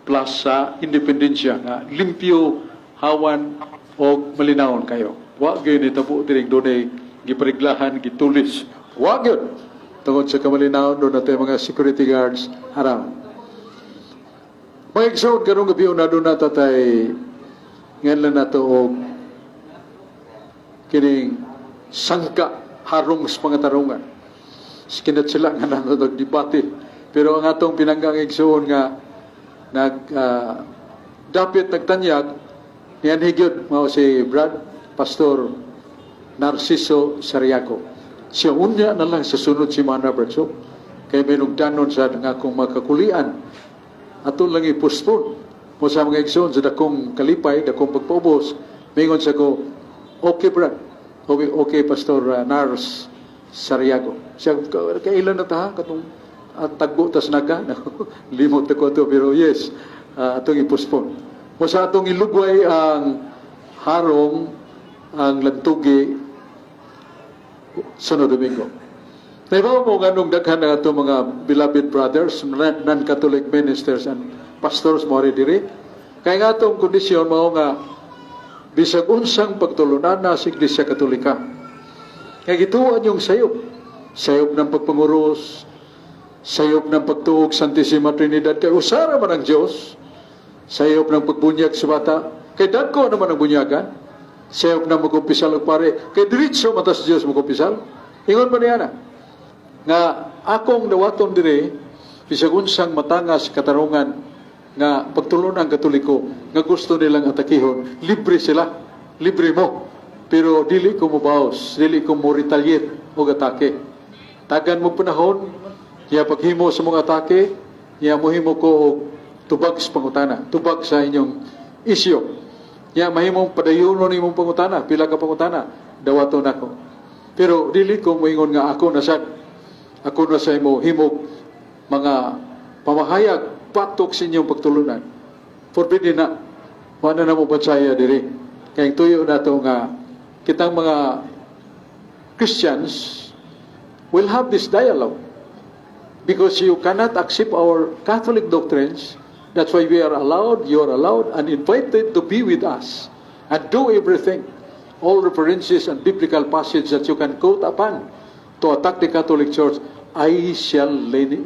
Plaza Independencia nga limpyo, hawan og malinawon kayo. Wa gyud nitabo diri dunay gipariglahan, gitulis. Wa gyud. Tungod sa kamalinawon doon natin mga security guards around. Mga igsoon, karong gabi una doon na tatay ngayon lang nato og kining sangka harong sa pangatarungan. Skinat sila nga nato debate. Pero ang atong pinanggang igsoon nga nag dapit nagtanyag niyan higyod mao si Brad Pastor Narciso Sariaco. Siya unya na lang sa sunod semana, Brad. So, kay may nugdanon sa nga akong makakulian ato lang i-postpone mo sa mga igsoon sa dakong kalipay, dakong pagpaubos, mingon sa ko, "Okay, Brad, okay, Pastor Nars Sariago." Siya, "Kailan na ta katong tagbo tas naga?" Limot ko ato, pero yes, atong i-postpone. Mo sa atong ilugway ang harong ang lantugi sunod Domingo. Naibaw mo nganong daghan na ato mga beloved brothers, non-Catholic ministers and pastors mo diri. Kaya nga atong kondisyon mao nga bisag unsang pagtulunan na sa Iglesia Katolika. Kaya gituan yung sayop. Sayop ng pagpanguros, sayop ng pagtuog Santissima Trinidad, kay usara man ang Diyos, sayop ng pagbunyag sa bata, kay dagko naman ang bunyagan, sayop ng magumpisal og pare, kay diretso matas Diyos magumpisal. Ingon ba niya na? Nga akong dawaton dire bisag unsang matangas katarungan nga pagtulon ang Katoliko nga gusto nilang atakihon, libre sila, libre mo, pero dili ko mobaos, dili ko mo retaliate og atake. Tagan mo panahon ya paghimo sa mga atake ya mohimo ko og tubag sa pangutana, tubag sa inyong isyo ya mahimong padayonon imong pangutana, pila ka pangutana, dawaton ako, pero dili ko moingon nga ako na sad ako na sa imo himog mga pamahayag patok sa inyong pagtulunan. Forbidden na. Wala na mo bansaya diri. Kaya tuyo na to nga kitang mga Christians will have this dialogue because you cannot accept our Catholic doctrines. That's why we are allowed, you are allowed and invited to be with us and do everything. All references and biblical passages that you can quote upon to attack the Catholic Church, I shall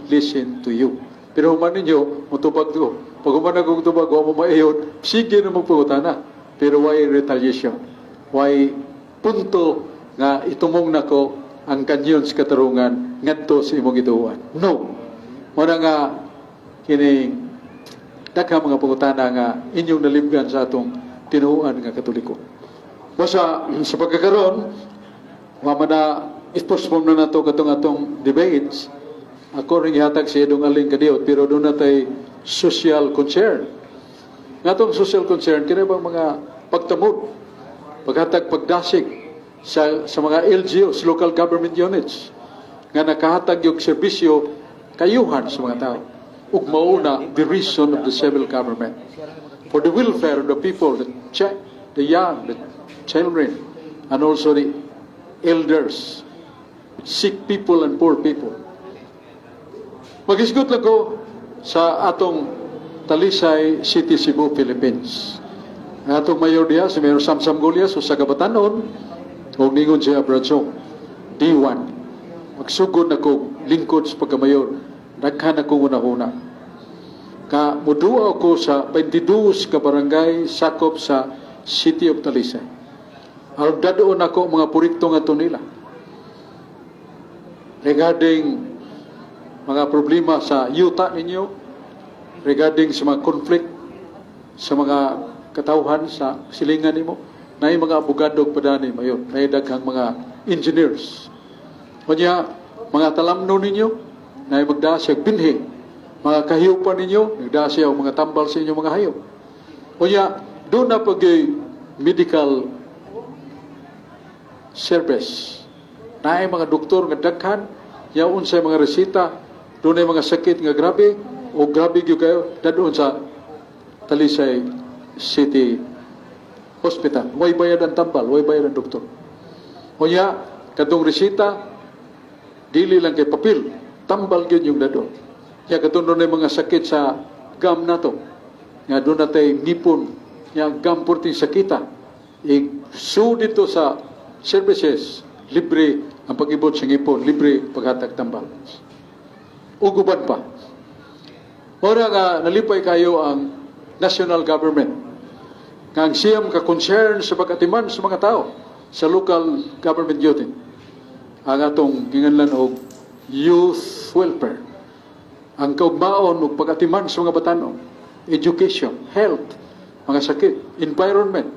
listen to you. Pero human ninyo, mutubag ko. Pag human akong tubag, wa mo maiyon, sige na magpangutana. Pero why retaliation? Why punto nga itumong nako ang kanyon sa katarungan ngadto sa imong gituan? No. Muna nga kining daghang mga pangutana nga inyong nalibgan sa atong tinuohan nga Katoliko. Basta sa pagkakaroon, wa man na i-postpone na nato katong atong debates. Ako rin ihatag si Edong Aling Kadiot, pero doon na tay social concern. Nga atong social concern, kini bang mga pagtamod, paghatag pagdasig sa mga LGUs, local government units, nga nakahatag yung serbisyo kayuhan sa mga tao. Ug mauna the reason of the civil government for the welfare of the people, the young, the children, and also the elders, sick people and poor people. Magisgot lang ko sa atong Talisay City, Cebu, Philippines. Ang atong mayor diha, si Mayor Samsam Gullas, usa ka batanon, ug ningon siya, "Brad Chong, D1, magsugod na kong lingkod sa pagkamayor, daghan akong una-una. Ka muduwa ko sa 22 ka barangay sakop sa City of Talisay. Aron dad-on ako mga proyekto nga nila regarding mga problema sa yuta ninyo, regarding sa mga conflict sa mga katawhan sa silingan nimo, naay mga abogado padani mayor, naay daghang mga engineers. Unya, mga talamno ninyo, naay magdaa siya binhi, mga kahiyupan ninyo, nagdaa siya og mga tambal sa inyong mga hayop. Unya, duna pag medical service. Naay mga doktor nga daghan, ya unsay mga resita, dunay mga sakit nga grabe o grabe gyud kayo, dadon sa Talisay City Hospital. Way bayad ang tambal, way bayad ang doktor. Unya, katong resita, dili lang kay papel, tambal gyud yung dadon. Ya katong dunay mga sakit sa gum nato, nga duna tay ngipon, nga gum porting sakita, i-sue dito sa services, libre ang pag-ibot sa ngipon, libre paghatag tambal. Ug uban pa. Mora nga nalipay kayo ang national government nga ang siyam ka concern sa pag-atiman sa mga tao sa local government unit, ang atong ginganlan og youth welfare, ang kaugmaon ug pag-atiman sa mga batanon, education, health, mga sakit, environment,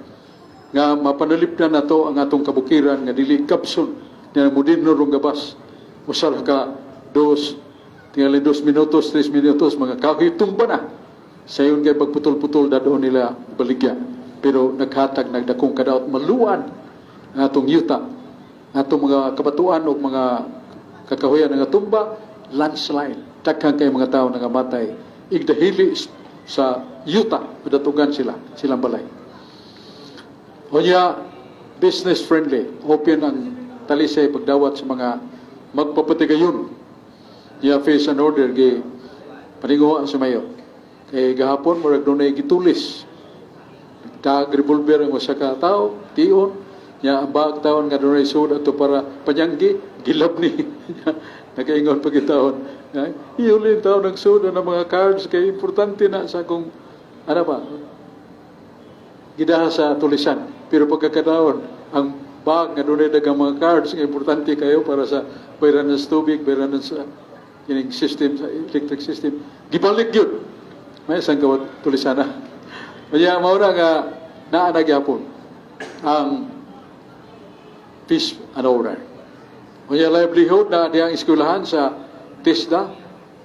nga mapanalipdan nato ang atong kabukiran nga dili kapsun nga moderno rong gabas, usa ra ka dos, tingali 2 minutos, 3 minutos, mga kahoy tumba na sayon kay pagputol-putol dadon nila baligya. Pero naghatag nagdakong kadaot, maluan ang atong yuta, atong mga kabatuan o mga kakahuyan nga tumba, landslide, daghan kay mga tao nangamatay igdahili sa yuta, padatugan sila silang balay. Unya, business friendly, open ang Talisay pagdawat sa mga magpapatigayon. Ya peace and order gi paninguha sa mayor. Kay gahapon murag dunay gitulis. Tag revolver ang usa ka tawo, tion nya ang bag taon nga dunay sud ato para panyanggi, gilab ni. Nakaingon pag taon. Iuli taon ng sud ng mga cards kay importante na sa akong ano ba gidaha sa tulisan. Pero pagkakataon, ang bag nga dunay daghang mga cards nga importante kayo para sa bayran ng tubig, bayran ng sa kining system sa electric system, gibalik yun. May isang kawat tulisana. Kaya mao na nga naa na gyapon ang peace and order. Unya, livelihood na diyang eskwelahan sa TESDA,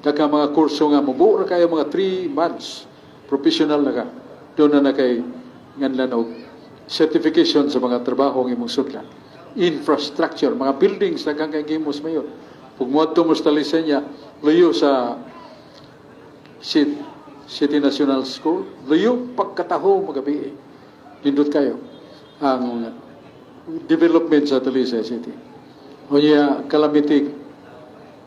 daghang mga kurso nga mubuo ra kayo mga 3 months, professional na ka. Duna na kay nganlan og certification sa mga trabaho ng imong sudlan. Infrastructure, mga buildings daghang kay gihimo mayor. Pag muadto mo sa Talisay, luyo sa City National School, luyo pagkataho magabi. Nindot kayo ang development sa Talisay City. Unya, calamity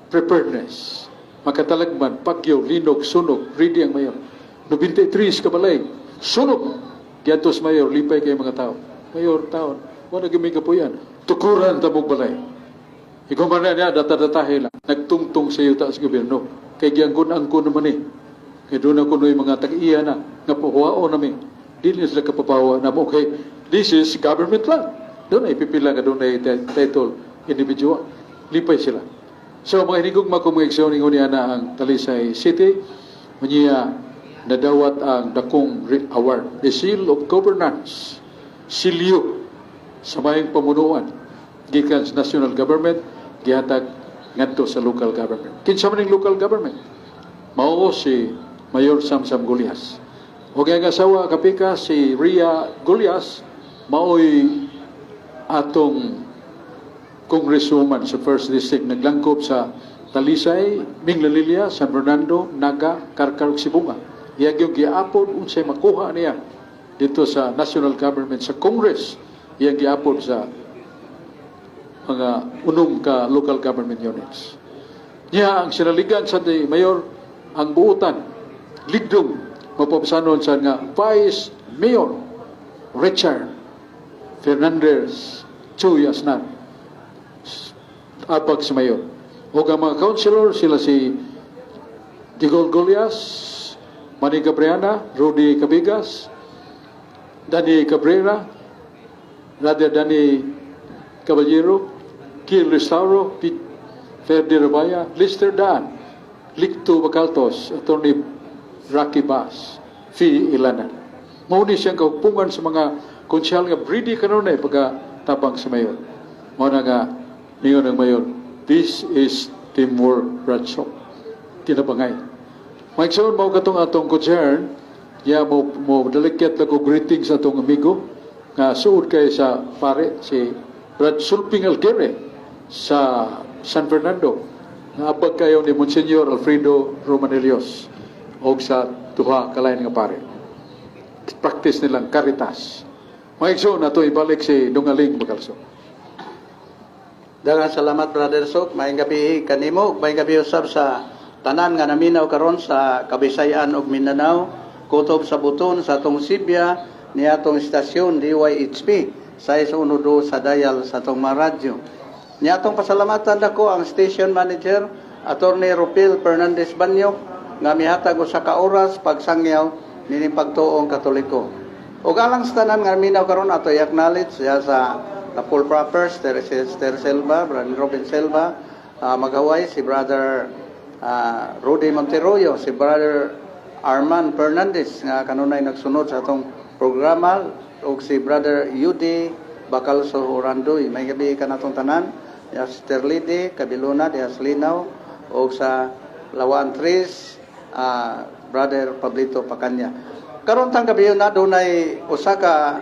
preparedness. Makatalagman, pagyo, linog, sunog, ready ang mayor. 93 ka balay, sunog. Giadto sa mayor, lipay kay mga tao. "Mayor, taon, wala gami kapuyan. Tukuran tabog balay." Ikaw man na niya, data-datahe lang. Nagtungtong sa yuta sa gobyerno. Kay giangkon-angkon naman eh. Kay duna kuno yung mga tag-iya na, nga puhuao nami. Dili sila kapapawa na mo. Okay, this is government land. Duna ipipila nga duna title individual. Lipay sila. So mga hinigugma ko mga igsoon, ingon niya na ang Talisay City, unya nadawat ang dakong award, the Seal of Governance, silyo sa mayong pamunuan gikan sa national government gihatag ngadto sa local government. Kinsa man ning local government? Mao si Mayor Samsam Gullas. Ug ang asawa kapika si Ria Gullas, maoy atong congresswoman sa First District, naglangkob sa Talisay, Minglanilla, San Fernando, Naga, Carcar ug Sibonga. Iya gyud giapod unsay makuha niya dito sa national government, sa Congress, iyang giapod sa mga unom ka local government units. Niya ang sinaligan sa ni Mayor ang buutan, ligdong mapapasanon sa nga Vice Mayor Richard Fernandez Chuy Asnar apag sa mayor. O ang mga councilor, sila si Digol Golias, Manny Gabriana, Rudy Cabigas, Danny Cabrera, Brother Danny Caballero, Gil Restauro, Pete Ferdi Rabaya, Lister Daan, Licto Bacaltos, Attorney Rocky Bass, Fi Ilanan. Mao ni siyang kaupungan sa mga konsehal nga ready kanunay pagka tabang sa mayor. Mao na nga ningon ang mayor, "This is teamwork, Bradshaw." Tinabangay. Mga igsoon, mao katong atong concern, ya mo dalikyat lang ko greetings sa atong amigo nga suod kay sa pare, si Brad Sulping Alquere sa San Fernando. Naabag kayo ni Monsignor Alfredo Romanelios og sa duha kalain nga pare. Practice nilang caritas. Mga igsoon, ato ibalik si Dungaling Bakalso. Daghang salamat, Brother Sok. Maayong gabi kanimo, maayong gabi usab sa tanan nga naminaw karon sa Kabisayan ug Mindanao, kutob sa buton sa atong Sibya ni atong istasyon DYHP sa 112 sa dial sa atong mga radyo. Ni atong pasalamatan dako ang station manager, Attorney Rupil Fernandez Banyo, nga mihatag usa ka oras pagsangyaw nining pagtuong Katoliko. Ug alang sa tanan nga minaw karon, ato i-acknowledge siya sa Tapol Proper, Esther Silva, Brother Robin Silva, maghaway si Brother Rudy Monteroyo, si Brother Arman Fernandez nga kanunay nagsunod sa atong programa ug si Brother Yudi Bacalso Orandoy. Maayong gabi kanatong tanan. Diha sa Terlidi, Kabiluna, diha sa Linaw ug sa Lawaan Tres, Brother Pablito Pacanya. Karon tang gabi na dunay usa ka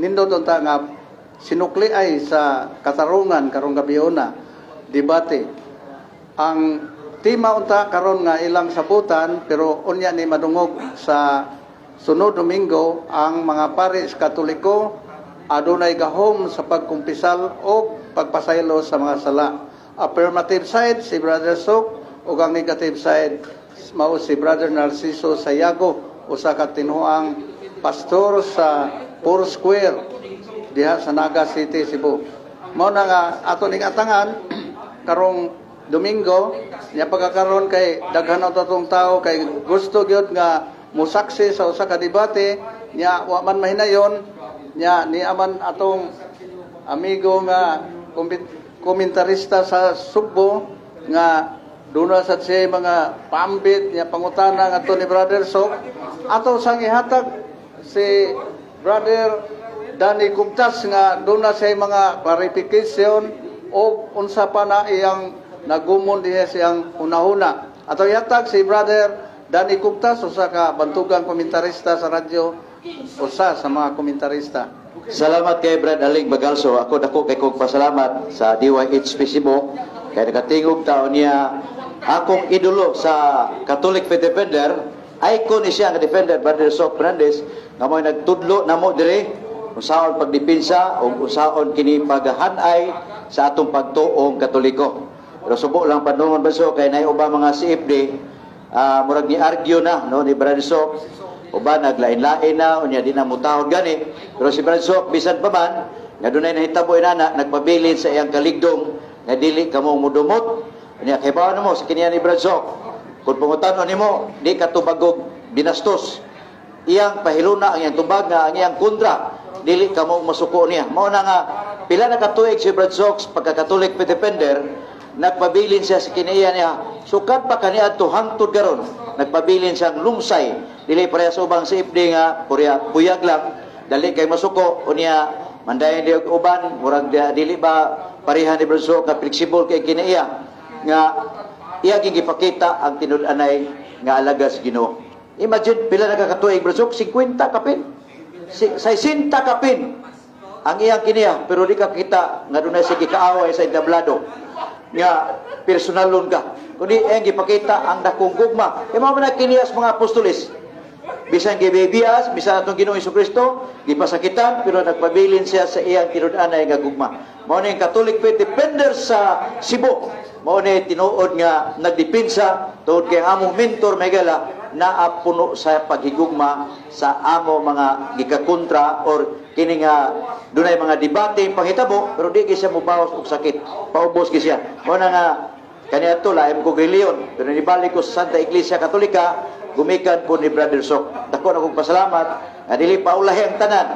nindot unta nga sinukli ay sa katarungan karong gabi na debate. Ang tema unta karon nga ilang sabutan, pero unya ni madungog sa sunod Domingo, ang mga pari sa Katoliko adunay gahom sa pagkumpisal o pagpasaylo sa mga sala. Affirmative side si Brother Sok ug ang negative side mao si Brother Narciso Sayago, usa ka tinuang pastor sa Four Square diha sa Naga City, Cebu. Mao na nga ato ning atangan karong Domingo nya pagkakaron kay daghan na atong tao kay gusto gyud nga musaksi sa usa ka debate nya wa man mahinayon nya ni aman atong amigo nga komentarista sa Sugbo nga duna sa siya mga pambit niya pangutana ngadto ni Brother Sok. Ato sang ihatag si Brother Danny Guptas nga duna siya mga clarification o unsa pa na iyang nagumon diha siyang hunahuna. Ato ihatag si Brother Danny Guptas, usa ka bantugang komentarista sa radyo, usa sa mga komentarista. Salamat kay Brad Aling Bagalso. Ako dako kay kong pasalamat sa DYHP Cebu kay nakatingog taon niya akong idolo sa Catholic Faith Defender, icon ni siya nga defender, Brother Sok Fernandez, nga mo'y nagtudlo namo dire unsaon pagdepensa o unsaon kini paghanay sa atong pagtuong Katoliko. Pero subo lang panungon baso kay nay uba mga CFD, murag ni argue na no ni Brother Sok, uban naglain-lain na, unya di na mutahod gani. Pero si Brad Sok, bisan pa man nga dunay nahitabo inana, nagpabilin sa iyang kaligdong nga dili kamo mudumot. Unya kay bawo mo sa kiniya ni Brad Sok, kung pangutan-on nimo di ka tubagog binastos, iyang pahiluna ang iyang tubag nga ang iyang kontra dili kamo masuko niya. Mao na nga pila na katuig si Brad Sok pagka-Catholic defender, nagpabilin siya sa kiniya niya sukad pa kaniadto hangtod karon, nagpabilin siyang lumsay, dili pareha sa ubang sa FD nga purya puyag lang, dali kay masuko. Unya mandayon di og uban murag dili ba pareha ni Brad Sok ka flexible kay kiniya nga iya gipakita ang tinud-anay nga alagad sa Ginoo. Imagine, pila na kakatuig, Brad Sok? 50 kapin. 60 kapin ang iyang kiniya, pero di ka kita nga dunay sige kaaway sa entablado nga personalon ka. Kundi iyang gipakita ang dakong gugma. Kay mao man na kiniya sa mga apostoles. Bisan gibibiyas, bisan atong Ginoong Kristo, gipasakitan, pero nagpabilin siya sa iyang tinud-anay nga gugma. Mao ni ang Catholic Faith Defender sa Cebu. Mao ni tinuod nga nagdepensa tungod kay ang among mentor Megala naa puno sa paghigugma sa amo mga gikakontra or kini nga dunay mga debate panghitabo, pero di gyud siya mobawas og sakit, paubos gyud siya. Mao na nga kaniadto laim ko relihiyon, pero nibalik ko sa Santa Iglesia Katolika gumikan po ni Brother Sok. Dako na kong pasalamat nga dili paulahi ang tanan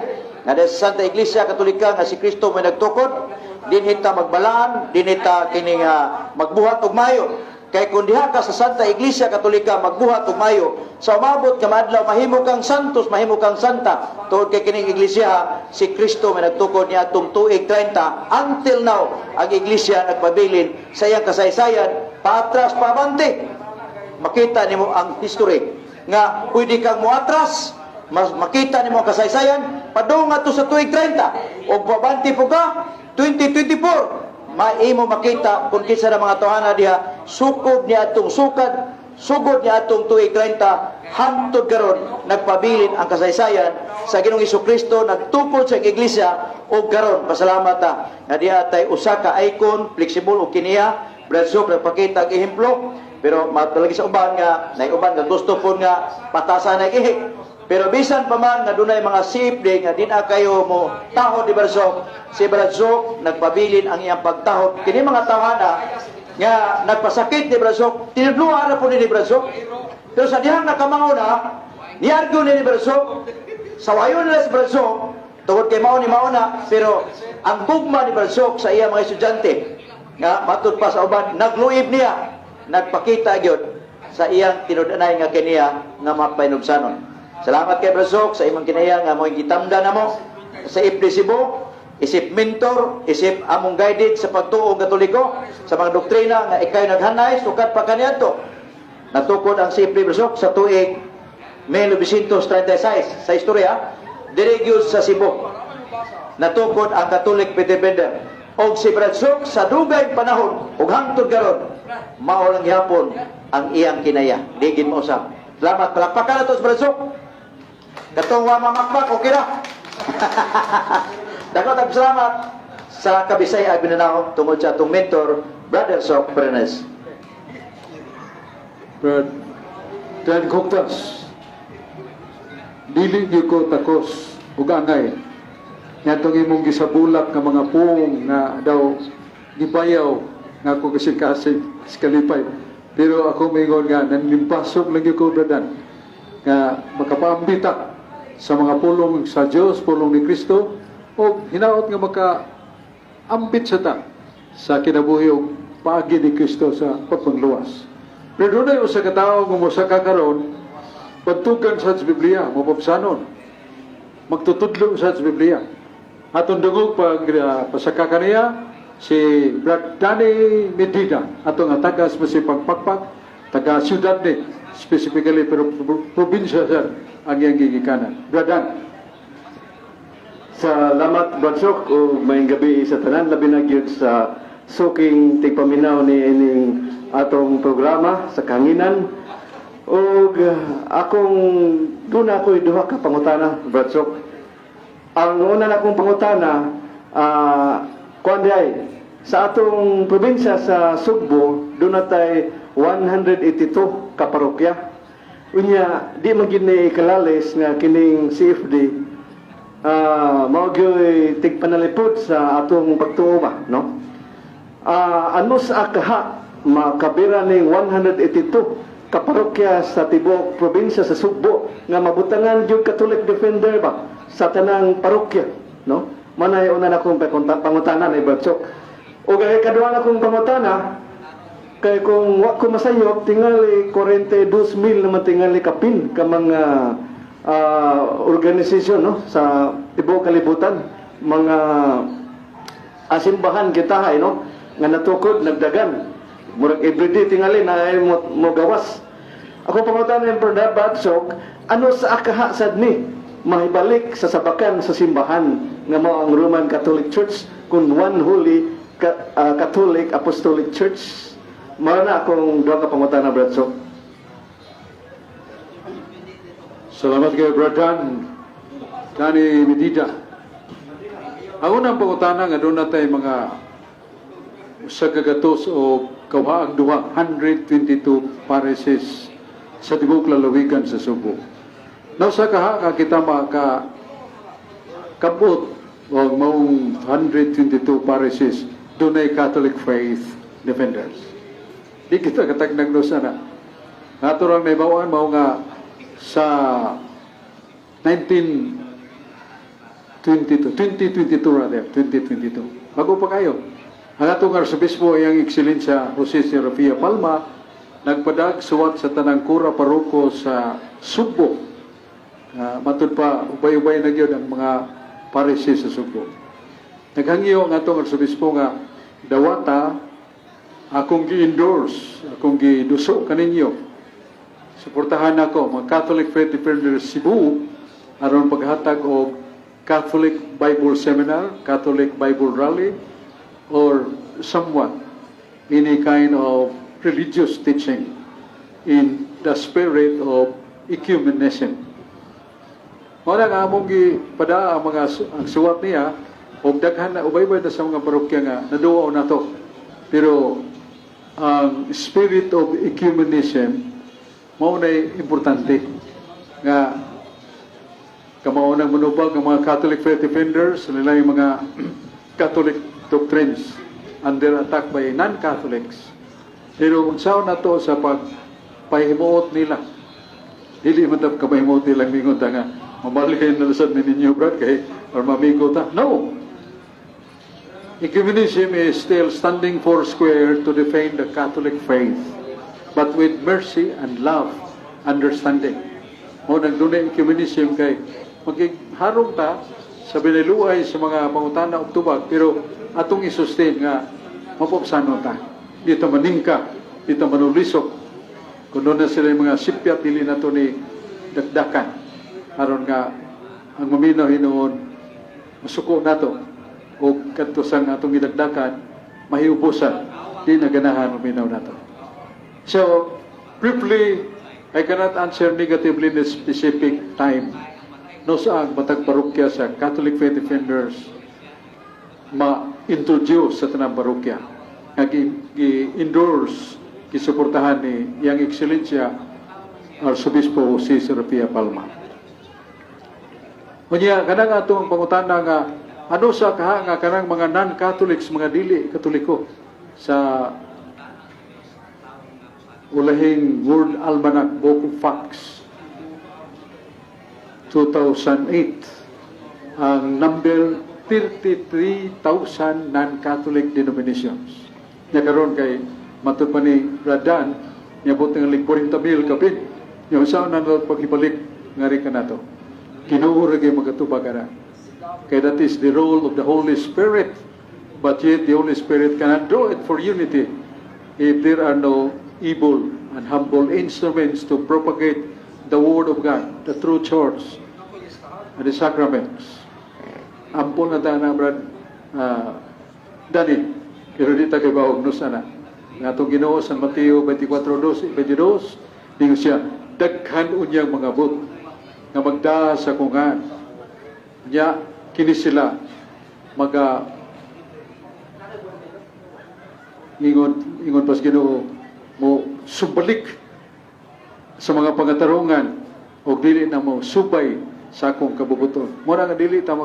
nga dahil sa Santa Iglesia Katolika nga si Kristo may nagtukod, dinhi ta magbalaan, dinhi ta kini nga magbuhat og mayo. Kay kung diha ka sa Santa Iglesia Katolika magbuhat og mayo, sa umabot ka maadlaw mahimo kang santos, mahimo kang santa. Tungod kay kining iglesia, si Kristo may nagtukod niya atong tuig 30 until now, ang iglesia nagpabilin sa iyang kasaysayan, paatras paabante. Makita nimo ang history nga pwede kang muatras, mas makita nimo ang kasaysayan padung ngadto sa tuig 30 ug paabante po ka 2024, maimo makita kung kinsa na mga tawhana diha sukob niya atong sukad, sugod niya atong tuig 30 hangtod karon. Nagpabilin ang kasaysayan sa Ginoong Kristo nagtukod sa iglesia ug karon pasalamat ta nga diha tay usa ka icon flexible og kiniya. Brad Sok nagpakita ang ehemplo, pero matalagi sa uban nga nay uban nga gusto po nga patasan na ihi. Pero bisan pa man nga dunay mga CFD nga di na kayo mo tahod ni Brad Sok, si Brad Sok nagpabilin ang iyang pagtahod. Kini mga tawhana nga nagpasakit ni Brad Sok, tinudluan na po ni Brad Sok. Pero sa dihang nakamanguna, niargo ni Brad Sok, sawayon nila si Brad Sok, tungod kay mao ni mauna, pero ang gugma ni Brad Sok sa iya mga estudyante, nga matud pa sa uban, nagluib niya, nagpakita gyud sa iyang tinud-anay nga kiniya nga mapahinubsanon. Salamat kay Brad Sok sa imong kinaya nga mo'y gitamda namo sa IPD Cebu, isip mentor, isip among guided sa pagtuong Katoliko, sa mga doktrina nga ikay naghanay, sukad pa kaniadto. Natukod ang CFD Brad Sok sa tuig 1936 sa istorya, diri gyud sa Cebu. Natukod ang Catholic Faith Defender. Og si Brad Sok sa dugay panahon ug hangtod karon mao lang gihapon ang iyang kinaya. Di gid mausab. Salamat, palakpakan nato si Brad Sok. Katong wa mamakmak, okay na. Dako tag salamat sa Kabisaya ug Mindanao tungod sa atong mentor, Brother Sok Pernes. Brad Dan Coctas, dili gyud ko takos ug angay ngadtong imong gisabulak nga mga puong nga daw gibayaw nga ako kasing-kasing sa kalipay. Pero ako mingon nga nanlimpasok lang gyud ko, Bradan, nga makapaambita sa mga pulong sa Dios, pulong ni Kristo, o hinaot nga maka ambit sa ta sa kinabuhi og paagi ni Kristo sa pagpangluwas. Pero dunay usa ka tawo nga mosaka karon, bantugan sa Biblia, mapabsanon. Magtutudlo sa Biblia. Atong dungog pag pasaka kaniya si Brad Danny Medina, atong nga taga Masipang Pakpak, taga siyudad ni specifically, pero probinsya sa ang iyang gigikanan. Brad Dan. Salamat, Brad Sok, ug maayong gabi sa tanan, labi na gyud sa suking tigpaminaw ni ining atong programa sa kahanginan. Ug akong duna ako'y duha ka pangutana, Brad Sok. Ang una na akong pangutana, kuan diay, sa atong probinsya sa Sugbo, duna tay 182 ka parokya. Unya, di man gyud ni kalalis nga kining CFD mao gyoy tigpanalipod sa atong pagtuo ba, no? Ano sa kaha makabira ning 182 ka parokya sa tibuok probinsya sa Sugbo nga mabutangan gyud Catholic Defender ba sa tanang parokya, no? Manay una na akong pangutana ni Brad Sok. Ug ang ikaduha na akong pangutana, kay kung wa ko masayop, tingali 42,000 naman tingali kapin ka mga organisasyon, no, sa tibuok kalibutan, mga asimbahan kita hay, no, nga natukod nagdagan, murag everyday tingali na ay mo gawas. Ako pangutana ni Brad Badsok, ano sa akaha sad ni mahibalik sa sabakan sa simbahan nga mao ang Roman Catholic Church kung One Holy Catholic Apostolic Church? Mao na akong duha ka pangutana, Brad Sok. Salamat kay Brad Dan. Danny Medida. Ang unang pangutana nga doon natay mga 102,2, 122 parishes sa tibuok lalawigan sa Subo. Now sa kaha ka kita maka kabot o maong 122 parishes dunay Catholic faith defenders. Di kita katagnag no sana. Naturang naibawaan mao nga sa 1922, 2022 rather, 2022. Bago pa kayo. Ang atong Arsobispo, iyang Ekselensya Jose Serafia Palma, nagpadag suwat sa tanang kura paroko sa Sugbo. Matud pa, ubay-ubay na gyud ang mga parishes sa Sugbo. Naghangyo ang atong Arsobispo nga dawata akong gi-endorse, akong giduso kaninyo. Suportahan nako mga Catholic Faith Defenders Cebu aron paghatag og Catholic Bible Seminar, Catholic Bible Rally, or somewhat any kind of religious teaching in the spirit of ecumenism. Mao na nga among gipada ang mga ang suwat niya og daghan na ubay-ubay na sa mga parokya nga naduwa nato. Pero ang spirit of ecumenism mao na importante nga kamao nang manubag ang mga Catholic Faith Defenders nila yung mga Catholic doctrines under attack by non-Catholics. Pero unsaon na to sa pagpahimuot nila? Dili man ta kapahimuot nila mingon ta nga mabalhin na sad ni ninyo, Brad, kay or mamigo ta. No. Ecumenism is still standing four square to defend the Catholic faith, but with mercy and love, understanding. Mo nang dunay ecumenism kay magigharong ta sa biniluay sa mga pangutana og tubag, pero atong i-sustain nga mapupsano ta. Di ta maningka, di ta manulisok. Kung doon na sila yung mga sipyat, dili na to ni dakdakan. Aron nga ang maminaw hinuon masuko nato o kadto sang atong gidagdakan mahiubusan, di na ganahan maminaw nato. So, briefly, I cannot answer negatively in a specific time. No sa ang matag parokya sa Catholic Faith Defenders ma-introduce sa tanang parokya nga gi-endorse, gisuportahan ni Yang Ekselensya Arsobispo Jose Serafia Palma. Unya, kanang atong pangutana nga ano sa kaha nga kanang mga non-Catholics, mga dili Katoliko, sa ulahing World Almanac Book of Facts 2008, ang number 33,000 non-Catholic denominations. Nya karon kay matud pa ni Radan, niabot ng 40,000 kapin. Yung sa na pag-ibalik ngari ka nato. Ginoo ra gyud magatubag ana. Kay that is the role of the Holy Spirit. But yet the Holy Spirit cannot do it for unity if there are no able and humble instruments to propagate the Word of God, the true Church, and the sacraments. Ampol na ta na, Brad Danny, pero di ta kay bahog no sana. Nga atong Ginoo sa Mateo 24:12, 22, dingon siya, daghan unyang mga but nga magdaa sa kungan. Nya kini sila maga ingon ingon pas Ginoo mo subalik sa mga pangatarungan o dili na mo subay sa akong kabubuton. Mura nga dili ta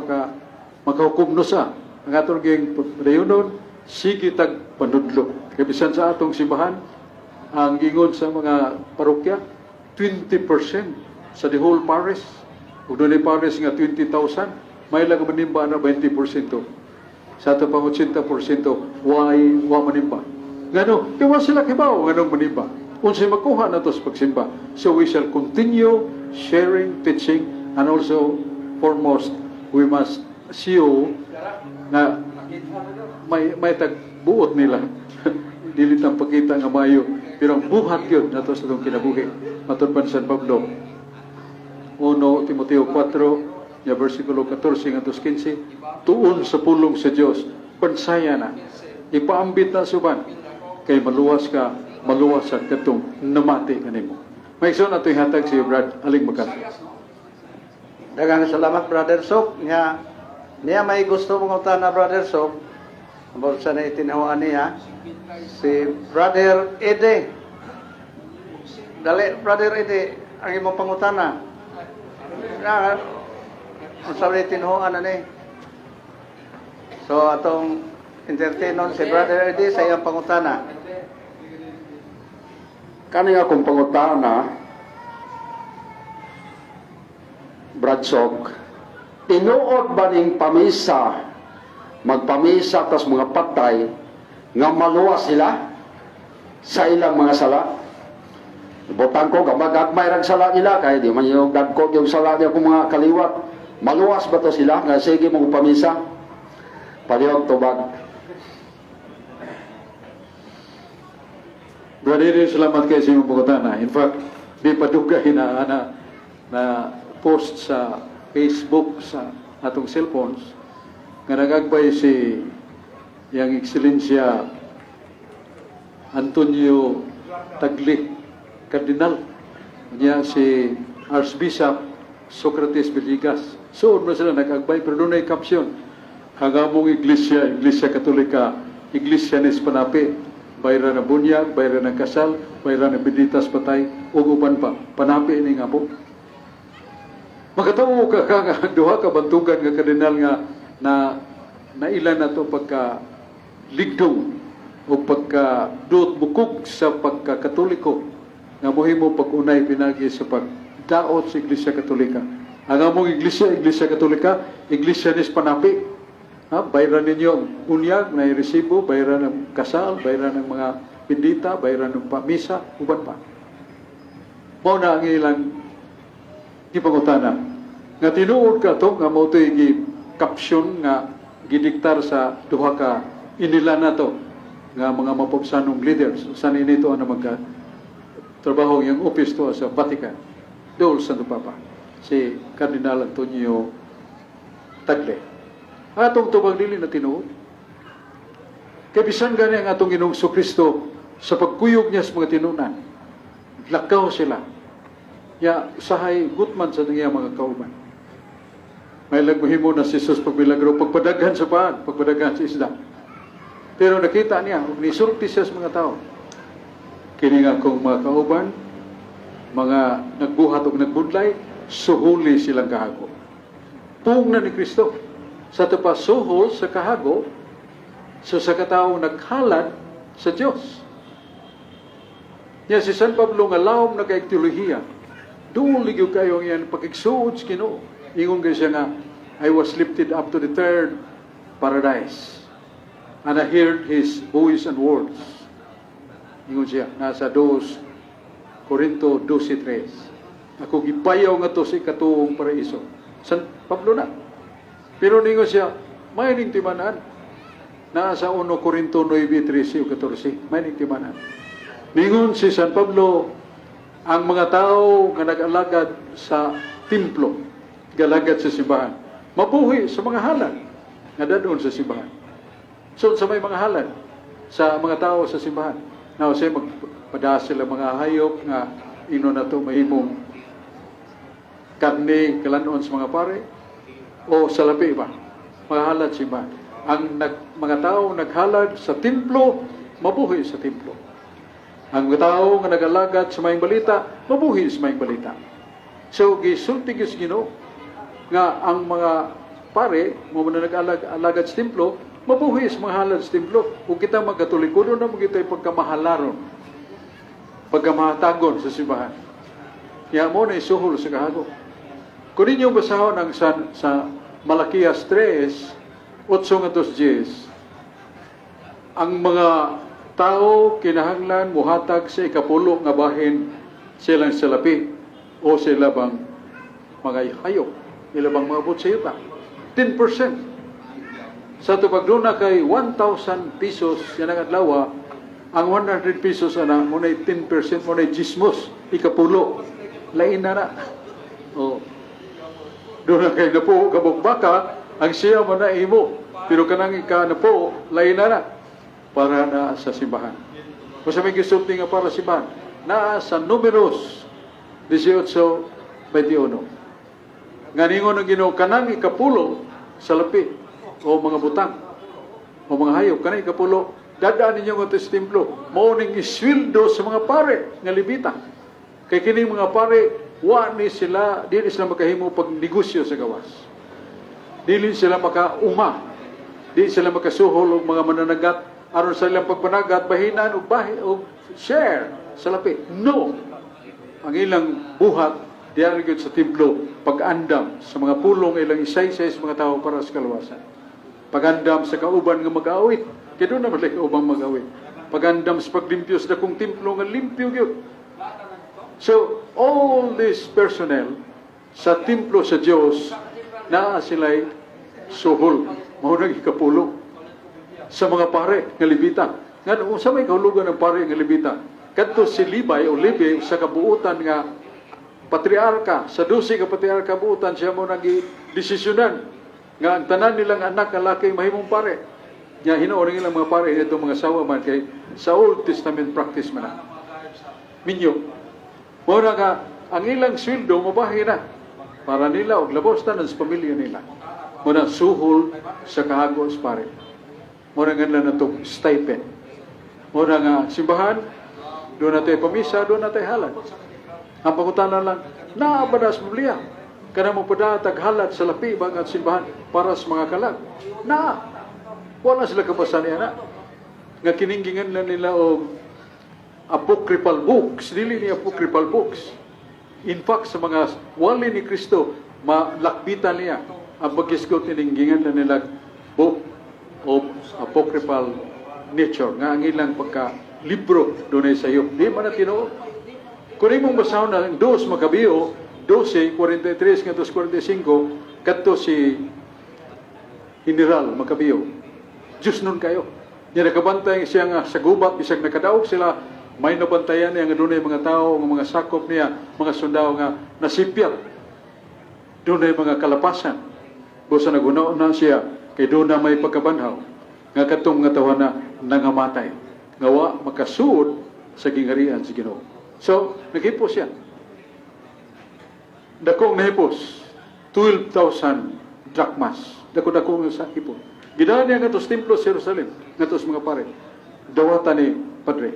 makahukom no sa ang atong ging padayonon, sige tag panudlo. Kay bisan sa atong simbahan, ang ingon sa mga parokya, 20% sa the whole parish. Ug dunay parish nga 20,000, may lang manimba na 20%. Sa ato pang 80%, why wa manimba? Ngano, kay wa sila kibaw nganong manimba. Unsay makuha nato sa pagsimba. So we shall continue sharing, teaching, and also foremost, we must show na may tagbuot nila. dili tang pakita nga maayo, pero ang buhat gyud nato sa atong kinabuhi. Matod pa ni San Pablo, 1 Timoteo 4 ya versikulo 14 ngadto 15, tuon sa pulong sa Dios, bansaya na, ipaambit na suban kay maluwas ka, maluwas sa katong namati kanimo. May igsoon, ato ihatag si Brad Aling Magalso. Daghang salamat, Brother Sok. Nya niya may gusto mong na, Brother Sok. About sa na itinahuan niya si Brother Ede. Dali, Brother Ede, ang imong pangutana. Na unsa may tinuoan na ni? So atong entertainon si Brother Ede sa iyang pangutana. Kani akong pangutana, Bradsok, tinuod ba ning pamisa, magpamisa tas mga patay, nga maluwas sila sa ilang mga sala? Butang ko, gamag-agmay rag sala nila, kaya di man yung dagko yung sala niya kung mga kaliwat. Maluwas ba to sila? Nga sige mong pamisa? Palihog tubag. Brother Ede, salamat kay sa imong pangutana. In fact, di pa dugay na post sa Facebook sa atong cellphones nga nagagbay si Yang Ekscelensya Antonio Tagle, Cardinal. Niya si Archbishop Socrates Villegas. So, mo sila nag-agbay, pero doon ay caption. Ang among iglesia, Iglesia Katolika, Iglesia ni Panapi, bayra na bunyag, bayra ng kasal, bayra ng benditas patay, ug uban pa. Panapi ini nga po. Makatawo ka ka nga duha ka bantugan nga kardinal nga na nailan na to pagka ligdong o pagka duot bukog sa pagka-Katoliko nga mohimo pag-unay pinagi sa pagdaot sa Iglesia Katolika. Ang among iglesia, Iglesia Katolika, Iglesia ni Panapi. Ha, bayaran ninyo ang bunyag na resibo, bayaran ng kasal, bayaran ng mga bendita, bayaran ng pamisa, uban pa. Mao na ang ilang gipangutana. Nga tinuod ka to, nga mao to'y gi-caption nga gidiktar sa duha ka inila na to nga mga mapabsanong leaders. Usan ini to ang magka trabaho yung office to sa Vatican. Dool Santo Papa. Si Cardinal Antonio Tagle. Atong tubag, dili na tinuod. Kay bisan gani ang atong Ginoong Kristo sa pagkuyog niya sa mga tinunan, lakaw sila. Ya, usahay gutman sa niya mga kauban. May lagmuhimo na si Jesus pagmilagro, pagpadaghan sa paan, pagpadaghan sa isda. Pero nakita niya, ug nisulti siya sa mga tao. Kini nga akong mga kauban, mga nagbuhat og nagbudlay, suhuli silang kahago. Pung na ni Kristo. Sa ito suhol sa kahago, so sa katao naghalad sa Diyos. Nya si San Pablo nga lawom na kay teolohiya, duol gyud kayo ang iyang pagigsuod sa Ginoo. Ingon kay siya nga, "I was lifted up to the third paradise and I heard his voice and words." Ingon siya, nasa 2 Corinto 12.3. Ako gipayaw nga to sa ikatuong paraiso. San Pablo na. Pero ningon siya, may ning timanan. Naa sa 1 Corinto 9, 13 o 14. May ning timanan. Ningon si San Pablo, ang mga tao nga nag-alagad sa templo, galagad sa simbahan, mabuhi sa mga halad nga dadon sa simbahan. So sa may mga halad sa mga tao sa simbahan. Now, say magpadas sila mga hayop nga ino na to mahimong karne kalanon sa mga pare o sa labi ba mga halad simbahan. Ang mga tao naghalad sa templo, mabuhi sa templo. Ang mga tao nga nagalagad sa maayong balita, mabuhi sa maayong balita. So gisulti gyud sa Ginoo nga ang mga pare mo na nag-alagad sa templo, mabuhi sa mga halad sa templo. Ug kita mga Katoliko na mo kita pagkamahalaron, pagkamahatagon sa simbahan. Ya mo na isuhol sa kahago. Kung ninyong basahon ang sa Malakias 3, 8 nga 10, ang mga tao kinahanglan muhatag sa ikapulo nga bahin silang salapi o sila bang mga hayop, ila bang mga sa yuta. 10%. Sa tupag na kay 1,000 pesos yan ang adlaw, Ang 100 pesos ana mo na 10%, mo na jismos, ikapulo. Lain na na. Oh. Doon na kay napo kabuk baka, ang siya mo na imo. Pero kanang ika napo, lain na na. Para na sa simbahan. Kung sa may gisulti nga para sa simbahan, naa sa Numeros 18:21. Nga ningon ang Ginoo, kanang ikapulo sa lapi o mga butang o mga hayop, kanang ikapulo, dadaan ninyo nga sa templo. Mao ning isweldo sa mga pare nga Lebita. Kay kining mga pare, wa ni sila, dili sila makahimo pag negosyo sa gawas. Dili sila makauma. Dili sila makasuhol og mga mananagat aron sa ilang pagpanagat bahinan og bahi og share sa lapi. No. Ang ilang buhat diyan gyud sa templo, pag-andam sa mga pulong ilang isaysay sa mga tao para sa kaluwasan. Pag-andam sa kauban nga mag-awit. Kay doon naman lay kaubang mag-awit. Pag-andam sa paglimpyo sa dakong templo nga limpyo gyud. So, all this personnel sa templo sa Dios, naa sila'y suhol. Mao nang ikapulo sa mga pare nga Lebita. Nga unsa may kahulugan ng pare nga Lebita? Kadto si Libay o Levi sa kabuutan nga patriarka, sa 12 ka patriarka buutan, siya mo nagi desisyonan nga ang tanan nilang anak nga laki mahimong pare. Nya hinuon ang ilang mga pare itong mga sawa man kay sa Old Testament practice man na. Minyo. Mao na nga ang ilang sweldo mabahi na para nila og labos tanan sa pamilya nila. Mao na suhol sa kahago sa pare. Mao na nga nila natong stipend. Mao na nga simbahan, doon natay pamisa, doon natay halad. Ang pangutana lang, naa ba na sa Biblia? Kana mo padatag halad sa lapi ba nga simbahan para sa mga kalag? Naa. Wala sila kabasa niya na. Nga kininggingan lang nila og apocryphal books. Dili ni apocryphal books. In fact, sa mga wali ni Kristo, malakbitan niya. Ang pagkisgot, tininggingan lang nila book of apocryphal nature. Nga ang ilang pagka libro doon ay sayop. Di man na tinuod. Kung imong basahon na ang 2 Macabeo, 12:43 nga 45, kadto si General Macabeo. Diyos nun kayo. Niya nakabantay siya nga sa gubat, bisag nakadaog sila, may nabantayan niya nga dunay mga tao, nga mga sakop niya, mga sundao nga nasipyat. Dunay mga kalapasan. Busa naguna na siya, kay doon na may pagkabanhaw. Nga katong nga tawa na nangamatay. Nga wa makasuod sa gingharian sa Ginoo. So, naghipos siya. Dakong nahipos, 12,000 drachmas. Dako-dako nga sa hipon. Gidala niya ngadto sa templo sa Jerusalem, ngadto sa mga pare. Dawata ni Padre.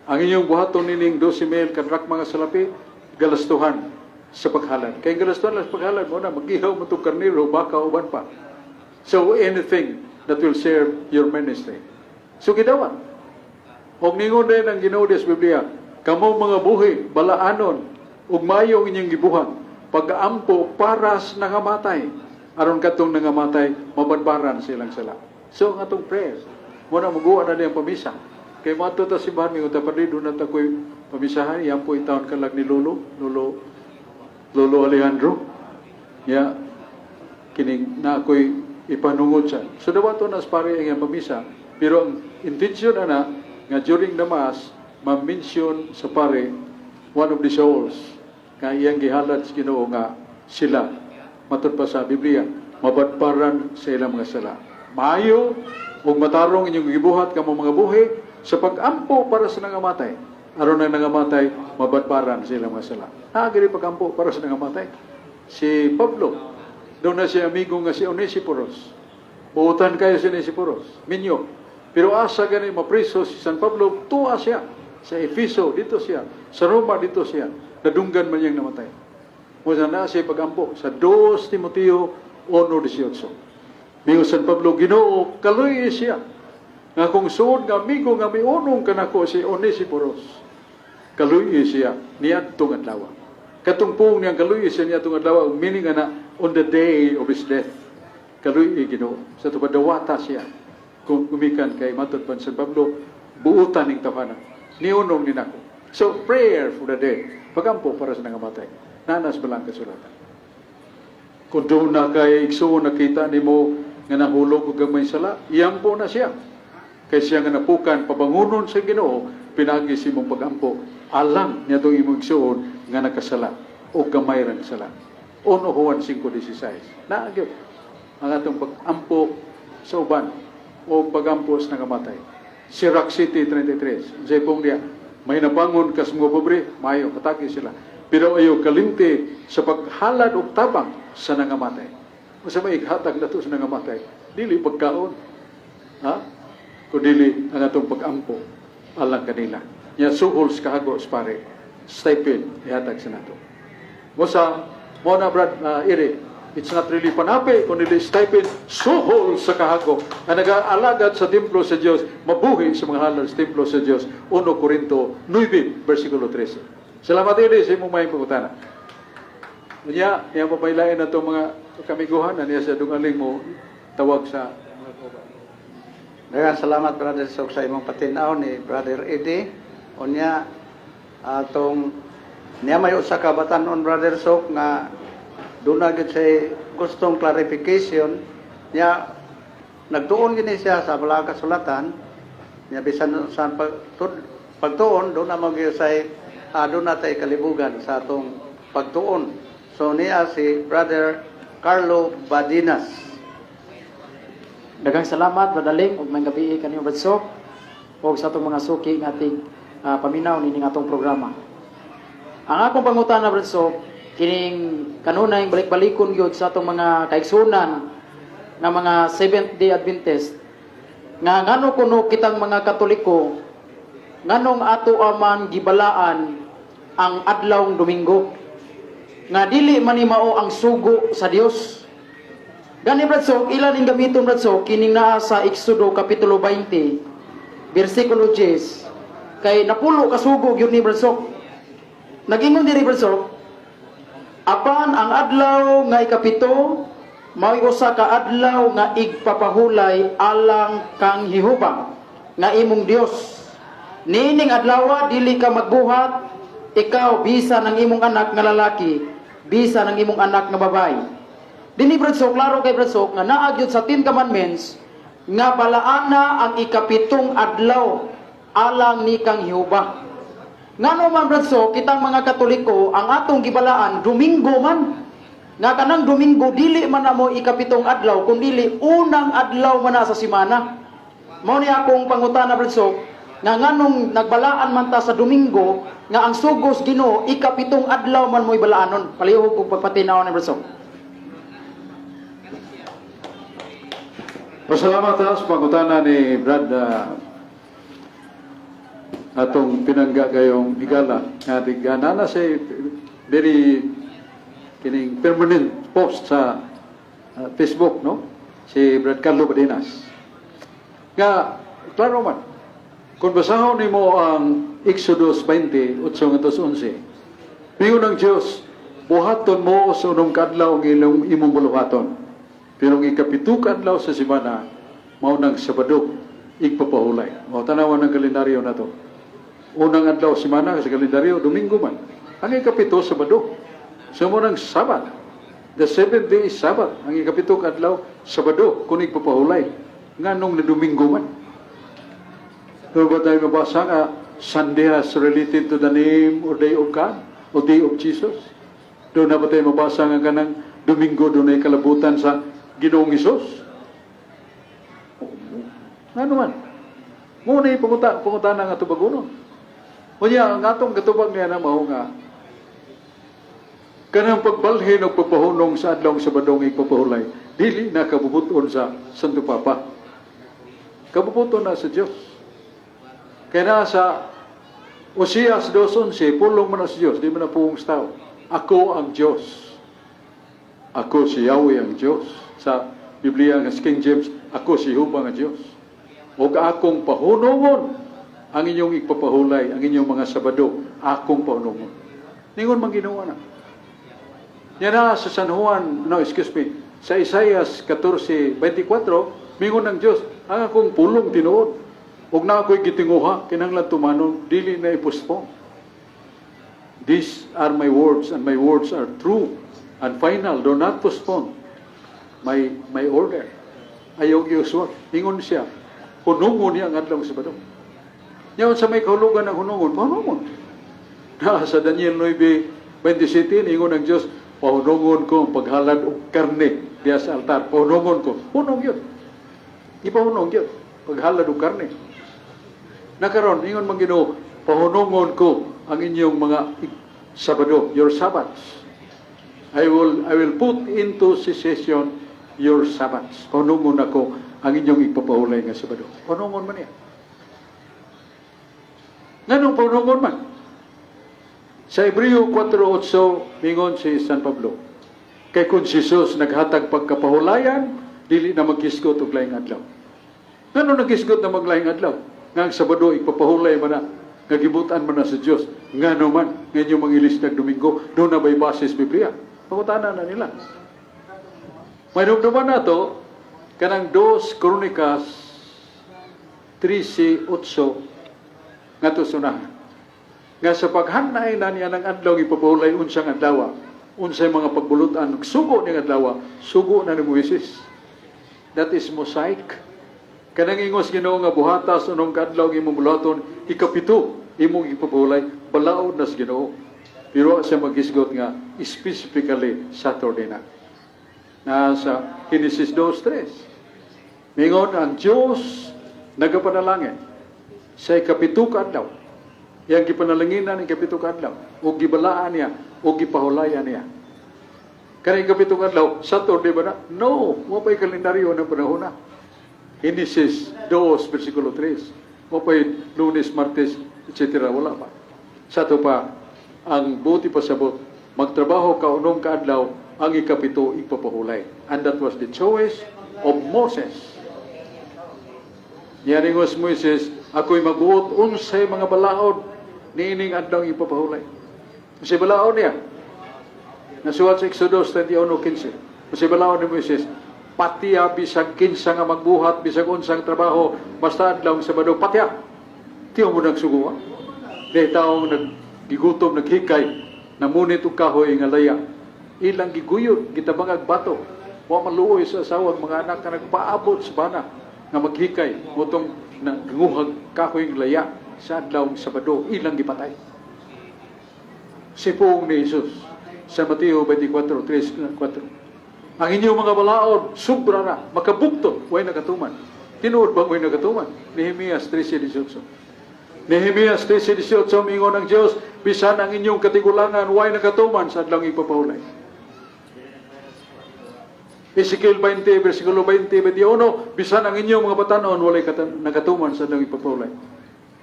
Ang inyong buhaton nining 12 mil ka drakma nga salapi, galastuhan sa paghalad. Kay galastuhan sa paghalad mo na, magihaw mo itong karnero, baka, uban pa. So anything that will serve your ministry. So gidawat. Og ningon din ang Ginoo sa Biblia, kamo mga buhi, balaanon, ug mayo ang inyong gibuhat, pag-ampo para sa nangamatay. Aron katong nangamatay, mabadbaran silang sala. So ang atong prayer, mo na muguwa na niyang pamisa. Kay mo ta simbahan, mingon ta, "Padre, doon na ta ko'y pamisahan, iyan po taon kalag ni Lolo, Lolo, Lolo Alejandro." Ya, kining na ako'y ipanungod siya. So dawato na sa pare ang iyang pamisa. Pero ang intention ana nga during the Mass, ma-mention sa pare one of the souls nga iyang gihalad sa Ginoo nga sila matud pa sa Biblia mabadbaran sa ilang mga sala. Maayo ug matarong inyong gibuhat, kamo mga buhi, sa pag-ampo para sa nangamatay. Aron ang nangamatay mabadbaran sa ilang mga sala. Ah, gani pag-ampo para sa nangamatay. Si Pablo, doon na siya amigo nga si Onesiporos. Buutan kayo si Onesiporos. Minyo. Pero asa gani mapriso si San Pablo, tuwa siya. Sa Efeso, dito siya. Sa Roma, dito siya. Nadunggan man niyang namatay. Mo na siya pag-ampo sa 2 Timoteo 1:18. Mingon San Pablo, "Ginoo, kaluy siya. Nga kung suod nga amigo nga miunong kanako si Onesiporos. Kaluy siya niadtong adlaw." Katong puong niyang kaluy siya niadtong adlaw, meaning ana on the day of his death. Kaluy Ginoo. Sa tubad dawata siya. Kung gumikan kay matud pa San Pablo, buutan ning tawhana. Niunong ni nako. So prayer for the dead. Pagampo para sa nangamatay. Nanas balang kasulatan. Kung doon na kay igsuon nakita nimo nga nahulog og gamay sala, iyampo na siya. Kay siya nga napukan, pabangunon sa Ginoo pinaagi sa imong pagampo alang niadtong imong igsuon nga nakasala o gamay rang sala. 1 Juan 5:16. Naa gyud ang atong pagampo sa uban o pagampo sa nangamatay. Sirach City 33. Unsay pong diya? May nabangon kas mga pobre, mayo, katagi sila. Pero ayaw kalimti sa paghalad og tabang sa nangamatay. Unsa may ighatag nato sa nangamatay? Dili pagkaon. Ha? Kundili ang atong pagampo alang kanila. Nya suhol sa kahago sa pare, stipend ihatag sa nato. Mosa, mo na, Brad Iri, it's not really panapi, kundi stipend, suhol sa kahago. Ang nag-aalagad sa templo sa Dios, mabuhi sa mga halad sa templo sa Dios. 1 Corinto 9, versikulo 13. Salamat, Iri, sa imong may pangutana. Unya, niya papailain na itong mga kamiguhan na niya sa dungaling mo tawag sa mga kauban. Daghang salamat, Brother Sok, sa imong patinaw ni Brother Eddie. Unya atong niya may usa ka batan-on, Brother Sok, nga duna gyud say gustong clarification niya. Nagtuon gini siya sa Balaang Kasulatan niya, bisan sa pagtuon doon na magyud say doon na tay kalibugan sa atong pagtuon. So niya si Brother Carlo Badinas. Daghang salamat, Brad Aling, ug maayong gabii kanimo, Brad Sok, ug sa atong mga suki nga ating paminaw nining atong programa. Ang akong pangutana, Brad Sok, kining kanunay balik-balikon gyud sa atong mga kaigsunan nga mga Seventh Day Adventist nga ngano kuno kitang mga Katoliko, nganong ato aman gibalaan ang adlawng Domingo nga dili man ni mao ang sugo sa Dios? Gani, Brad Sok, ilan ning gamiton, Brad Sok, kining naa sa Exodo kapitulo 20, versikulo 10. Kay napulo ka sugo gyud ni, Brad Sok. Nagingon diri, Brad Sok, "Apan ang adlaw nga ikapito mao'y usa ka adlaw nga igpapahulay alang kang Jehova nga imong Dios. Niining adlaw dili ka magbuhat, ikaw bisan ang imong anak nga lalaki, bisan ang imong anak nga babayi." Dini, Brad Sok, klaro kay, Brad Sok, nga naa gyud sa Ten Commandments nga balaana ang ikapitong adlaw alang ni kang Jehova. Ngano man, Brad Sok, kitang mga Katoliko, ang atong gibalaan Domingo man? Nga kanang Domingo dili man na mo ikapitong adlaw, kundili unang adlaw man na sa simana. Mao ni akong pangutana, Brad Sok, nga nganong nagbalaan man ta sa Domingo nga ang sugos Ginoo ikapitong adlaw man mo'y balaanon? Palihog kog pagpatinaw ni, Brad Sok. Pasalamat ha, sa pangutana ni Brad atong pinangga kayong higala nga di na say very kining permanent post sa Facebook, no, si Brad Carlo Badinas, nga klaro man kung basahon nimo ang Exodus 20, 8 ngadto 11. Miingon ang Dios, "Buhaton mo sa unom kadlaw ang imong buluhaton, pero ang ikapito ka adlaw sa semana mao nang Sabado, igpapahulay." Mao tanawan ng kalendaryo na to. Unang adlaw semana sa kalendaryo, Domingo man. Ang ikapito, Sabado. So mo nang Sabat. The seventh day is Sabbath. Ang ikapito ka adlaw, Sabado, kung igpapahulay. Nganong na Domingo man? Pero ba tayo mabasa nga Sunday has related to the name or day of God o day of Jesus? Doon na ba tayo mabasa nga kanang Domingo doon ay kalabutan sa Ginoong Hesus? Ngano man? Muna yung pangutana nga tubagonon. Unya, ang atong katubag niya na mao nga kanang pagbalhin o pagpahunong sa adlawng Sabadong igpapahulay, dili na kabubuton sa Santo Papa. Kabubuton na sa Diyos. Kaya na sa Oseas 2.11, pulong man na sa Diyos, di man na pulong sa tao. "Ako ang Diyos. Ako si Yahweh ang Diyos." Sa Biblia nga King James, "Ako si Jehovah nga Diyos. Og akong pahunongon ang inyong igpapahulay, ang inyong mga Sabado, akong pahunongon." Ningon man Ginoo na. Yan na sa San Juan, no, excuse me, sa Isaias 14:24, mingon ng Diyos, "Ang akong pulong tinuod. Ug na ako'y gitinguha, kinahanglan tumanon, dili na i-postpone. These are my words, and my words are true and final. Do not postpone my order." Ayaw giuswag. Ingon siya, Hunungon niya ang adlaw Sabado. Nya sa may kahulugan ng hunungon, pahunungon. Na sa Daniel 9:27, ingon ang Diyos, "Pahunungon ko ang paghalad og karne diya sa altar. Pahunungon ko." Hunong yun. Ipahunong yun. Paghalad og karne. Nakaron, ingon man Ginoo, "Pahunungon ko ang inyong mga Sabado, your Sabbaths. I will put into cessation your Sabbaths." Pahunungon ako ang inyong ipapahulay nga Sabado. Pahunungon man niya. Nganong pahunungon man? Sa Hebreo 4:8, mingon si San Pablo, "Kay kung si Jesus naghatag pagkapahulayan, dili na maghisgot og laing adlaw." Ngano naghisgot na maglahing adlaw? Nga ang Sabado ipapahulay man na, nga gibutan man na sa Dios. Ngano man, nga inyong mangilis nag Domingo, duna ba'y basis Biblia? Pangutana na nila. May na to, kanang 2 Kronikas 13:8 nga to sunahan. Nga sa paghanay na niya ng adlaw ipapahulay unsang adlaw, unsay mga pagbulutan, sugo ning adlaw, sugo na ni Moises. That is Mosaic. Kanang ingos Ginoo nga buhatas unong kadlaw imong buluhaton, ikapito imong ipapahulay, balaod na sa Ginoo. Pero siya maghisgot nga specifically Saturday na. Nasa Genesis 2:3. Mingon ang Diyos nagapanalangin sa ikapito ka adlaw. Iyang gipanalanginan ang ikapito ka adlaw ug gibalaan niya ug gipahulayan niya. Kanang ikapito ka adlaw, Saturday ba na? No, wa pa'y kalendaryo ng panahon na. Genesis 2, versikulo 3. Wa pa'y Lunes, Martes, etc. Wala pa. Sa ato pa, ang buti pasabot, magtrabaho ka unong kaadlaw, ang ikapito ipapahulay. And that was the choice of Moses. Niyaringos Moises, "Ako'y magbuot unsay mga balaod niining adlaw ipapahulay." Unsay balaod niya? Nasuwat sa Exodus 21:15. Unsay balaod ni Moises? "Patiya bisag kinsa nga magbuhat, bisag unsang trabaho, basta adlaw Sabado, patiya." Tiyo mo nagsuguan. Di taong naggigutom, naghikay, namunit og kahoy nga laya. Ilang giguyod, gitabangag bato. Wa maluoy sa asawa ug mga anak nga nagpaabot sa bana nga maghikay motong nagnguhag kahoy nga laya sa adlaw Sabado, ilang gipatay. Si puong ni Jesus sa Mateo 24, 3, 4. "Ang inyong mga balaod, sobra na, makabukto, way nakatuman." Tinuod bang way nakatuman? Nehemias 13:18. Nehemias 13:18, mingon ng Diyos, "Bisan ang inyong katigulangan, way nakatuman sa adlaw ipapahulay." Ezekiel 20, versikulo 20, 21, "Bisan ang inyong mga batanon, walay nakatuman sa adlaw ipapahulay."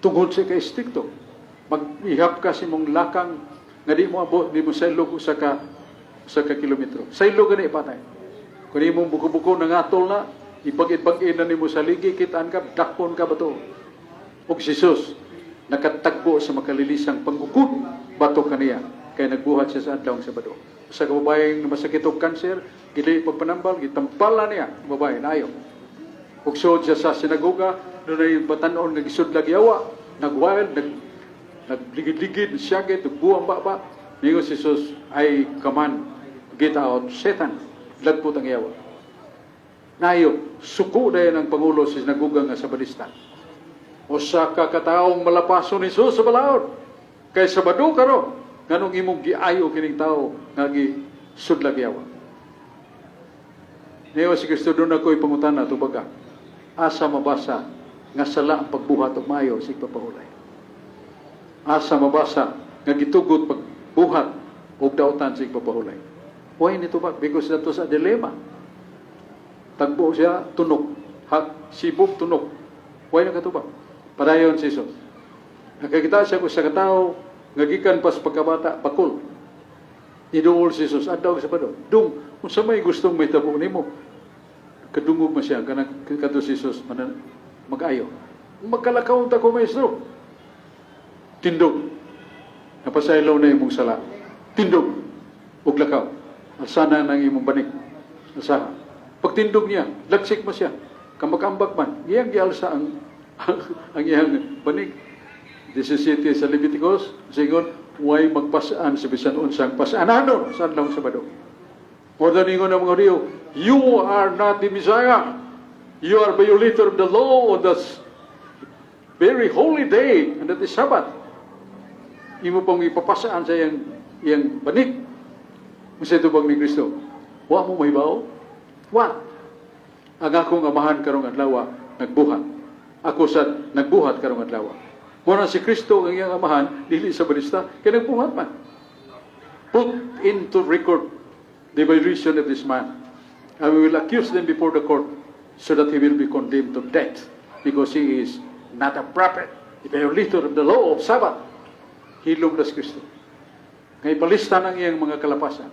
Tungod sa ka-estrikto, mag-ihap ka sa imong lakang nga di mo abot, di mo saylog usa ka kilometro. Saylo gani ipatay. Kung imong buko-buko nangatol na, ipag-ipag na nimo sa ligi, kitaan ka, dakpon ka bato. Og si Jesus, nakatagbo sa makalilisang pangukod, bato kaniya, kay nagbuhat siya sa adlaw Sabado. Sa kababayeng masakit og kanser, gili pagpanambal, gitampala niya, ang babae, naayo. Ug suod siya sa sinagoga, dunay batanon nga gisudlag yawa, nagwild, nagligid-ligid, siyagit, buwang baba. Ningon si Jesus, "I command, get out, Satan." Lagpot ang yawa. Nayo, suko dayon ang pangulo sa sinagoga nga Sabadista. Usa ka kataong malapaso ni Jesus sa balaod. Kay Sabado karon, nganong imong giayo kining tao nga gisudlag yawa? Niyo si Kristo, "Duna ko'y pangutana, tubaga. Asa mabasa nga sala ang pagbuhat og maayo sa ipapahulay? Asa mabasa nga gitugot pagbuhat og dautan sa ipapahulay?" Why nitubag? Because that was a dilemma. Tagbo siya, tunok. Ha, sibog, tunok. Why nakatubag? Padayon si Jesus. Nakakita siya kung sa katao, nga gikan pas pagkabata, bakol. Iduol si Jesus, adlaw Sabado. "Dong, unsa may gustong mahitabo nimo?" Kadungog man siya, kanang kadto si Jesus, mag-ayo. "Magkalakaw ta ko, Maestro." "Tindog. Napasaylo na imong sala. Tindog. Ug lakaw. Alsana ng imong banig. Alsaha." Pagtindog niya, lagsik mo siya. Kamakambak man, iyang gialsa ang iyang banig. 17 sa Leviticus, singon, way magpasaan sa bisan unsang pasananon sa adlaw Sabado. Order ningon ng mga Hudiyo, "You are not the Messiah." You are violator of the law on the very holy day, and that is Sabbath. Imo pong ipapasaan sa iyang banig. Unsay tubag ni Kristo? Wa mo mahibaw? Wa. Ang akong Amahan karong adlaw nagbuhat. Ako sa nagbuhat karong adlaw. Muna si Kristo ang iyang Amahan dili Sabadista kay nagbuhat man. Put into record the violation of this man. And we will accuse them before the court so that he will be condemned to death because he is not a prophet, a violator of the law of Sabbath. Hilom na si Kristo. Nga ipalista ng iyang mga kalapasan.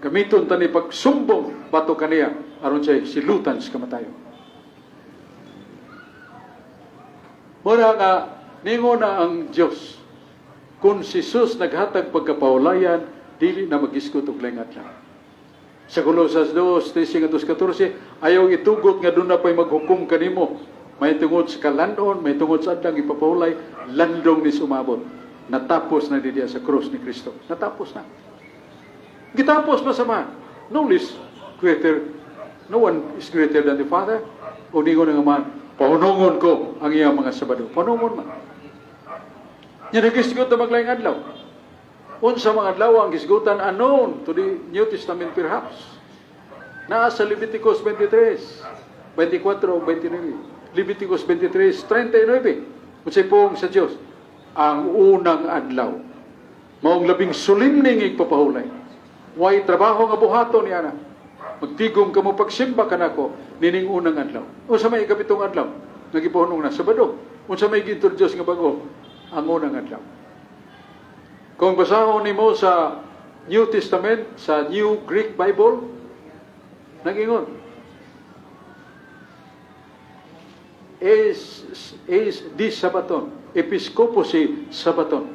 Gamiton tani pagsumbong batok kaniya aron siya silutan sa kamatayon. Mura nga ningo na ang Dios, kung si Jesus naghatag pagkapawalayan, dili na magisgot og laing adlaw. Sa Colosas 2, 13 ngadto 14, ayaw itugot nga doon na pa'y maghukom kanimo. May tungod sa kalandon, may tungod sa adlang ipapahulay, landong ni sumabot. Natapos na didiya sa krus ni Kristo. Natapos na. Gitapos masama. No less greater, no one is greater than the Father. O ningon nga man, pahunungon ko ang iyang mga Sabado. Pahunungon man. Nya nagisgot na maglaing adlaw. Unsa mga adlaw ang gisgutan unknown to the New Testament perhaps. Naa sa Leviticus 23, 24 o 29. Leviticus 23, 39. Unsay puong sa Dios? Ang unang adlaw maong labing solemne nga igpapahulay. Way trabaho nga buhaton niya na. Magtigom ka mo pagsimba kanako nining unang adlaw. Unsa may ikapitong adlaw? Nagipahunong na Sabado. Unsa may gi-introduce nga bago? Ang unang adlaw. Kung basahon nimo sa New Testament, sa New Greek Bible, nagingon, is di Sabaton, episkopo si Sabaton,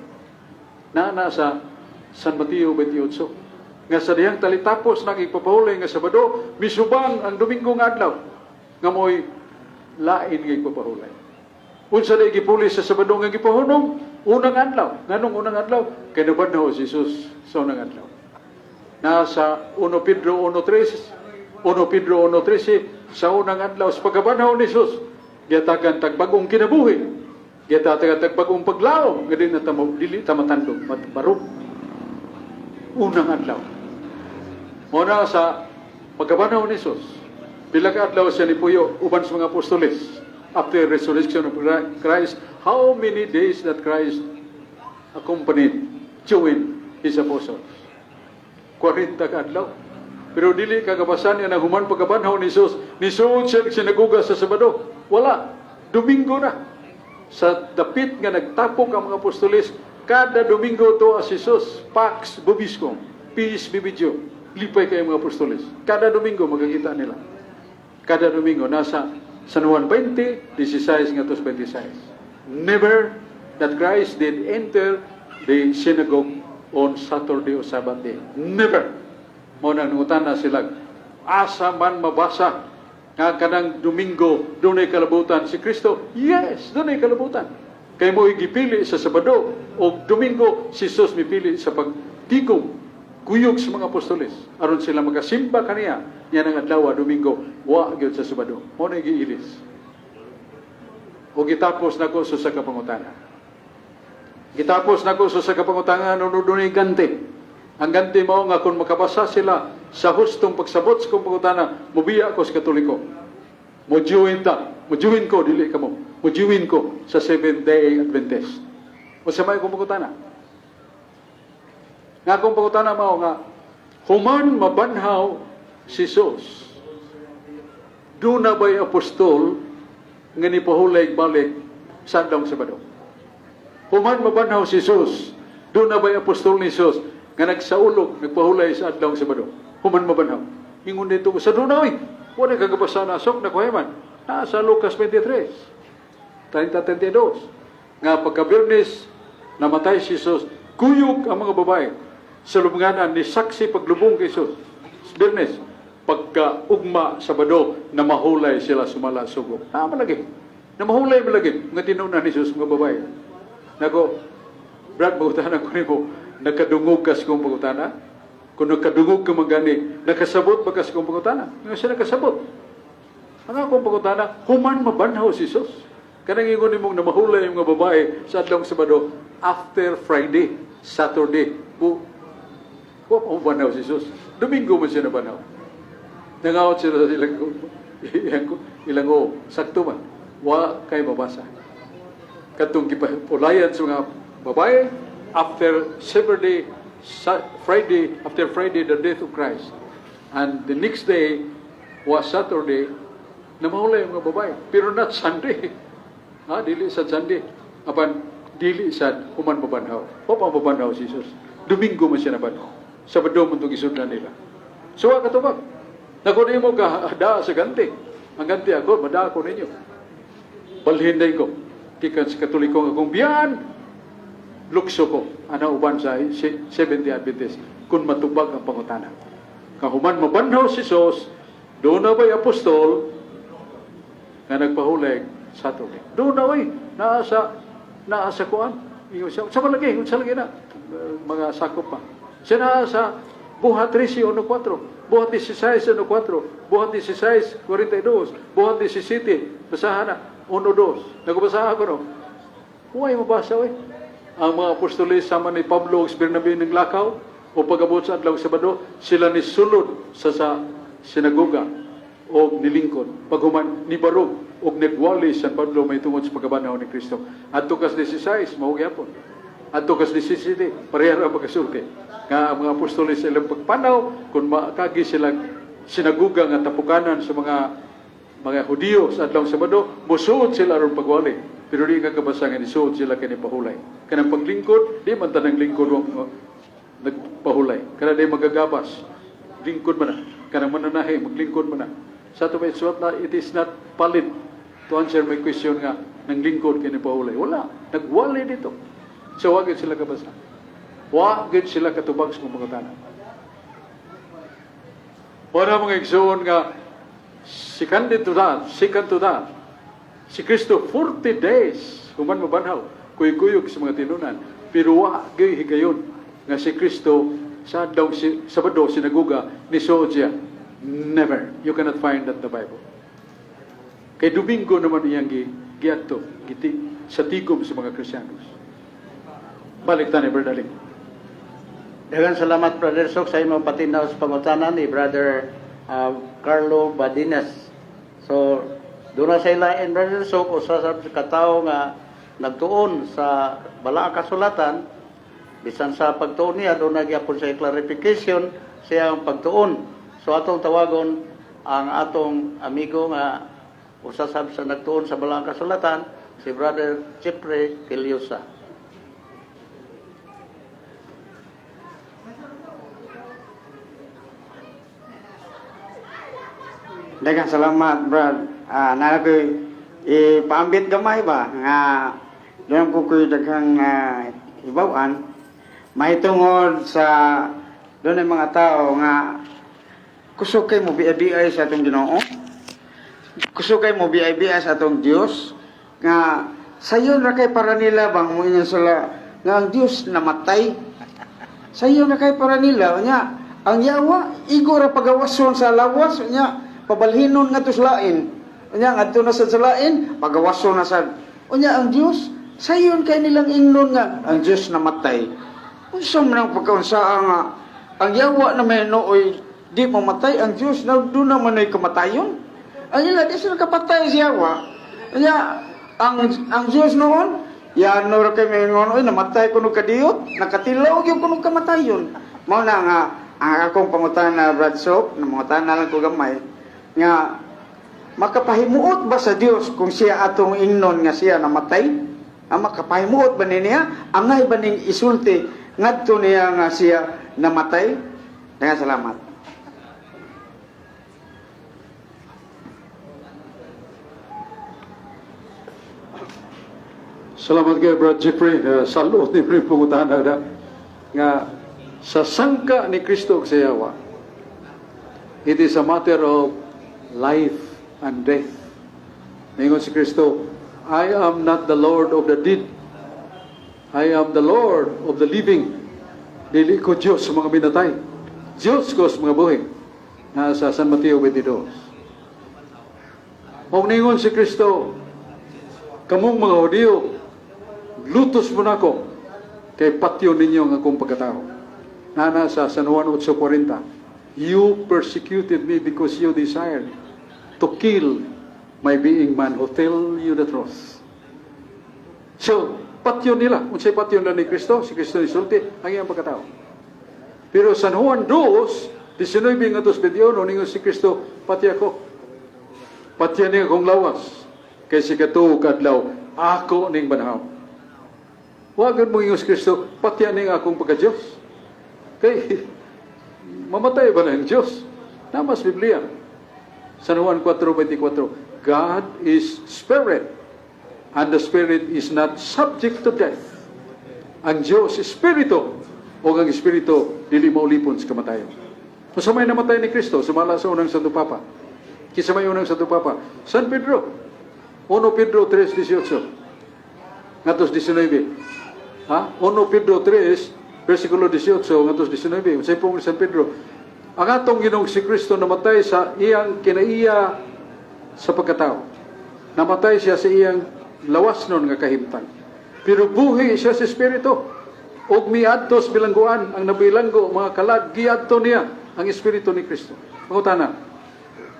na sa San Mateo 28. Nga sa dihang talitapos nang igpapahulay nga Sabado, misubang ang Domingo nga adlaw, nga mo'y lain nga igpapahulay. Unsa na gipuli sa Sabado nga gipahunong? Unang adlaw. Nganong unang adlaw? Kay nabanhaw si Jesus sa unang adlaw. Nasa 1 Pedro 1:3, 1 Pedro 1:13, sa unang adlaw sa pagkabanhaw ni Jesus, giyatagan tag bag-ong kinabuhi, giyatagan tag bag-ong paglaom, nga di na tamo, dili ta matandog, matbarog. Unang adlaw. Muna sa pagkabanhaw ni Jesus, pila ka adlaw siya nipuyo uban sa mga apostoles after resurrection of Christ, how many days that Christ accompanied, joined his apostles? 40 ka adlaw. Pero dili kagabasan niya na human pagkabanhaw ni Jesus, nisuod siya sa sinagoga sa Sabado. Wala. Domingo na. Sa dapit nga nagtapok ang mga apostoles, kada Domingo to as Jesus, Pax vobiscum, peace be with you. Lipay kayo mga apostoles. Kada Domingo magkakita nila. Kada Domingo nasa San Juan 20, 16 ngadto 26. Never that Christ did enter the synagogue on Saturday or Sabbath day. Never. Mao nang nangutana sila, asa man mabasa nga kanang Domingo dunay kalabutan si Kristo? Yes, dunay kalabutan. Kay mo gipili sa Sabado o Domingo, si Jesus mipili sa pagtigom kuyog sa mga apostoles aron sila makasimba kaniya niya ng adlaw Domingo, wa gyud sa Sabado. Mo na giilis. O gitapos nako sa usa ka pangutana. Gitapos nako sa usa ka pangutana no dunay ganti. Ang ganti mao nga kung makabasa sila sa hustong pagsabot sa kong pangutana, mobiya ko sa Katoliko. Mo-join ta. Mo-join ko, dili ka mo. Mo-join ko sa Seventh Day Adventist. O sa may kong pangutana. Nga akong pangutana mao nga, human mabanhaw si Jesus, duna ba'y apostol nga nipahulay balik sa adlawng Sabado? Human mabanhaw si Jesus, duna ba'y apostol ni Jesus nga nagsaulog, nagpahulay sa adlawng Sabado? Human mabanhaw. Ingon dito ko sa dunay, wala kagabasa na sok na kuheman. Nasa Lucas 23, 30-32. Nga pagka-Biyernes, namatay si Jesus, kuyog ang mga babae sa lubnganan ni saksi paglubong kay Jesus. Biyernes, pagka-ugma Sabado, na mahulay sila sumala sugo. Tama lagi. Na mahulay mo lagi. Nga tinuna ni Jesus mga babae. Nako, Brad, pangutana ko nimo, nakadungog ka sa kong pangutana? Kung nakadungog ka magani, nakasabot ba ka sa kong pangutana? Nga siya nakasabot. Ang akong pangutana, human mabanhaw si Jesus. Kanang ingon nimong namahulay yung mga babae sa adlong Sabado, after Friday, Saturday, bu, wa pa mabanhaw si Jesus. Domingo man siya nabanhaw. Nangawat sila sa ilang o, sakto man. Wa kay mabasa. Katong gipulayan sa mga babae, after Saturday, Friday, after Friday, the death of Christ. And the next day was Saturday, namahulay ang mga babae. Pero not Sunday. Ha, dili sa Sunday. Apan, dili sa human mabanhaw. Wa pa mabanhaw si Jesus. Domingo man siya nabanhaw. Sabado man itong isudlan nila. So, wa katubag. Naku, di mo ka da sa ganti. Ang ganti ako, mada ako ninyo. Balhin day ko. Gikan sa Katoliko nga akong biyan, lukso ko. Ana uban sa Seventh-day Adventist kung matubag ang pangutana. Kahuman mabanhaw si Jesus, doon na ba'y apostol nga nagpahuleg Saturday? Doon na oy, naa sa kuan. Ingon siya, sa malagi, sa lagi na mga sakop pa. Siya naa sa Buhat 13:1-4, Buhat 16:1-4, Buhat 16:42, Buhat 17, basahan na, 1-2. Nagbasahan ko no. Huwag mabasa oy. Ang mga apostoles sama ni Pablo ug Bernabe ng lakaw o pag-abot sa adlaw Sabado, sila ni sulod sa sinagoga og nilingkod. Paghuman ni barog og nagwali San Pablo may tungod sa pagkabanhaw ni Kristo. Adto kas 16, mao gyapon. Adto kas 17, pareha ra pagkasulti. Nga ang mga apostoles sa ilang pagpanaw, kung makagi sila sinaguga nga tapukanan sa mga Hudiyo sa adlaw Sabado, musuod sila aron pagwali. Pero di ka kabasa nga nisuod sila kini pahulay. Kanang paglingkod, di man tanang lingkod wa nagpahulay. Kana di magagabas, lingkod man na. Kanang mananahi, maglingkod man na. Sa ato may suwat na, it is not valid to answer my question nga nang lingkod kini pahulay. Wala. Nagwali dito. So, wag sila kabasa. Wa gid sila katubag sa pangutana. Wala mga igsoon nga second to that, si Kristo 40 days human mabanhaw, kuy-kuyog sa mga tinunan, pero wa gyud higayon nga si Kristo sa adlaw si Sabado sinaguga ni siya. Never. You cannot find that in the Bible. Kay Domingo naman iyang giadto giti sa tigom sa mga Kristiyanos. Balik ta ni Brother Ling. Daghang salamat, Brother Sok, sa imong patinaw sa pangutana ni Brother Carlo Badines. So, doon na sa ilain, Brother Sok, usa sa katawo nga nagtuon sa balaang kasulatan, bisan sa pagtuon niya, doon na gyapon sa clarification sa iyang pagtuon. So, atong tawagon ang atong amigo nga usa sab sa nagtuon sa balaang kasulatan, si Brother Jeffrey Piliosa. Daghang salamat, Brad. Ah, naa ko ipaambit gamay ba nga doon ko ko'y daghang hibaw-an mahitungod sa doon ay mga tao nga kusog kay mo biay sa atong Ginoo. Kusog kay mo biay sa atong Dios nga sayon ra kay para nila bang mo ingon sila nga ang Dios namatay. Sayon ra kay para nila nya ang yawa igo ra pagawason sa lawas nya pabalhinon ngadto sa lain. Unya ngadto na sad sa lain, pagawason na sad. Unya ang Dios sayon kay nilang ingnon nga ang Dios namatay. Unsa man ang pagkaunsaa nga ang yawa na may nooy di mamatay, ang Dios na doon naman ay kamatayon. Ang ila di sila kapatay si yawa. Unya ang Dios noon yan no ra kay maingon oy namatay kuno kadiyot, nakatilaw gyud kuno kamatayon. Mao na nga ang akong pangutana, Brad Soap, na mangutana lang ko gamay nga makapahimuot ba sa Dios kung siya atong ingnon nga siya namatay? Ang makapahimuot ba ni niya? Angay ba ning isulti ngadto niya nga siya namatay? Daghang salamat. Salamat kay Brad Jeffrey. Saluot ni Brad pangutana na nga sa sangka ni Kristo ug sa yawa, it is a matter of life and death. Ningon si Kristo, "I am not the Lord of the dead. I am the Lord of the living." Dili ko Diyos sa mga binatay. Diyos ko sa mga buhi. Nasa San Mateo 22. Og ningon si Kristo, "Kamong mga Hudiyo, lutos mo nako, kay patyon ninyo ang akong pagkatao." Nana sa San Juan 8:40, "You persecuted me because you desired to kill my being man who tell you the truth." So, patyon nila. Unsay patyon nila ni Kristo? Si Kristo nisulti ang iyang pagkatao. Pero San Juan 2, 19 ngadto 21, ningon si Kristo, "Patya ako. Patya ning akong lawas. Kay sa ikatuo ka adlaw, ako ning banhaw." Wa gud mo si Kristo, "Patya ning akong pagka-Diyos." Kay, mamatay ba na ang Diyos? Namas Biblia. San Juan 4:24, "God is spirit, and the spirit is not subject to death." Ang Diyos, espiritu, o ang espiritu, dili maulipon sa kamatayon. Kung sa may namatay ni Kristo, sumala sa unang Santo Papa. Kinsa may unang Santo Papa? San Pedro. 1 Pedro 3:18 ngadto 19. Ha? 1 Pedro 3, versikulo 18 ngadto 19. Unsay pong San Pedro? Ang atong Ginoong si Kristo namatay sa iyang kinaiya sa pagkatao. Namatay siya sa iyang lawas nun nga kahimtang. Pero buhi siya sa Espiritu. Og miadto sa bilangguan, ang nabilanggo, mga kalag, giadto niya ang Espiritu ni Kristo. Pangutana,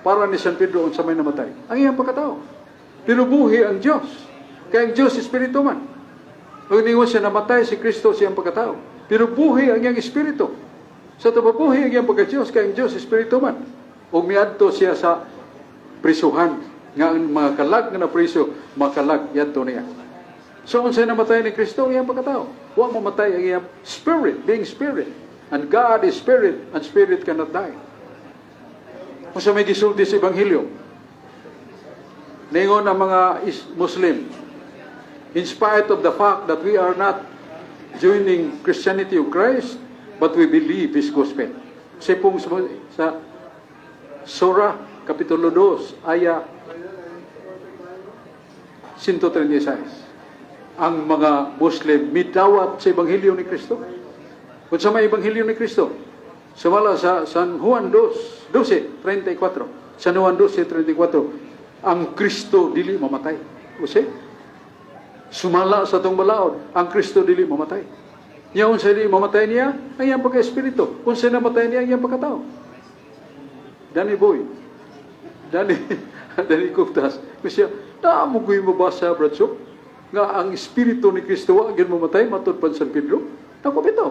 para ni San Pedro, unsa may namatay? Ang iyang pagkatao. Pero buhi ang Diyos. Kaya ang Diyos, Espiritu man. Ug ningon siya, namatay si Kristo sa iyang pagkatao. Pero buhi ang iyang Espiritu. Sa buhi ang iyang pagka-Diyos, kaya ang Diyos, Espiritu man. Ug miadto siya sa prisuhan nga ang mga kalag nga napriso, makalag yadto niya. So unsay namatay ni Kristo? Ang iyang pagkatao. Wa mamatay ang iyang spirit, being spirit. And God is spirit, and spirit cannot die. Kung sa may gisulti sa Ebanghelyo, ningon ang mga Muslim, "In spite of the fact that we are not joining Christianity of Christ, but we believe His gospel." Sipong sa Surah, Kapitulo 2, aya 136. Ang mga Muslim midawat sa Ebanghelyo ni Kristo. Kung sa may Ebanghelyo ni Kristo, sumala sa San Juan 2, 12, 34. San Juan 12, 34. Ang Kristo dili mamatay. Use? Sumala sa atong balaod, ang Kristo dili mamatay. Niya unsa dili mamatay niya? Ang iyang pagka-espiritu. Unsa namatay niya? Ang iyang pagkatao. Danny Boy. Danny, Danny Kuktas. Kasi naa mo ko'y mabasa, Brad Sok, nga ang espiritu ni Kristo wa gyud mamatay matud pa San Pedro. Nako bitaw.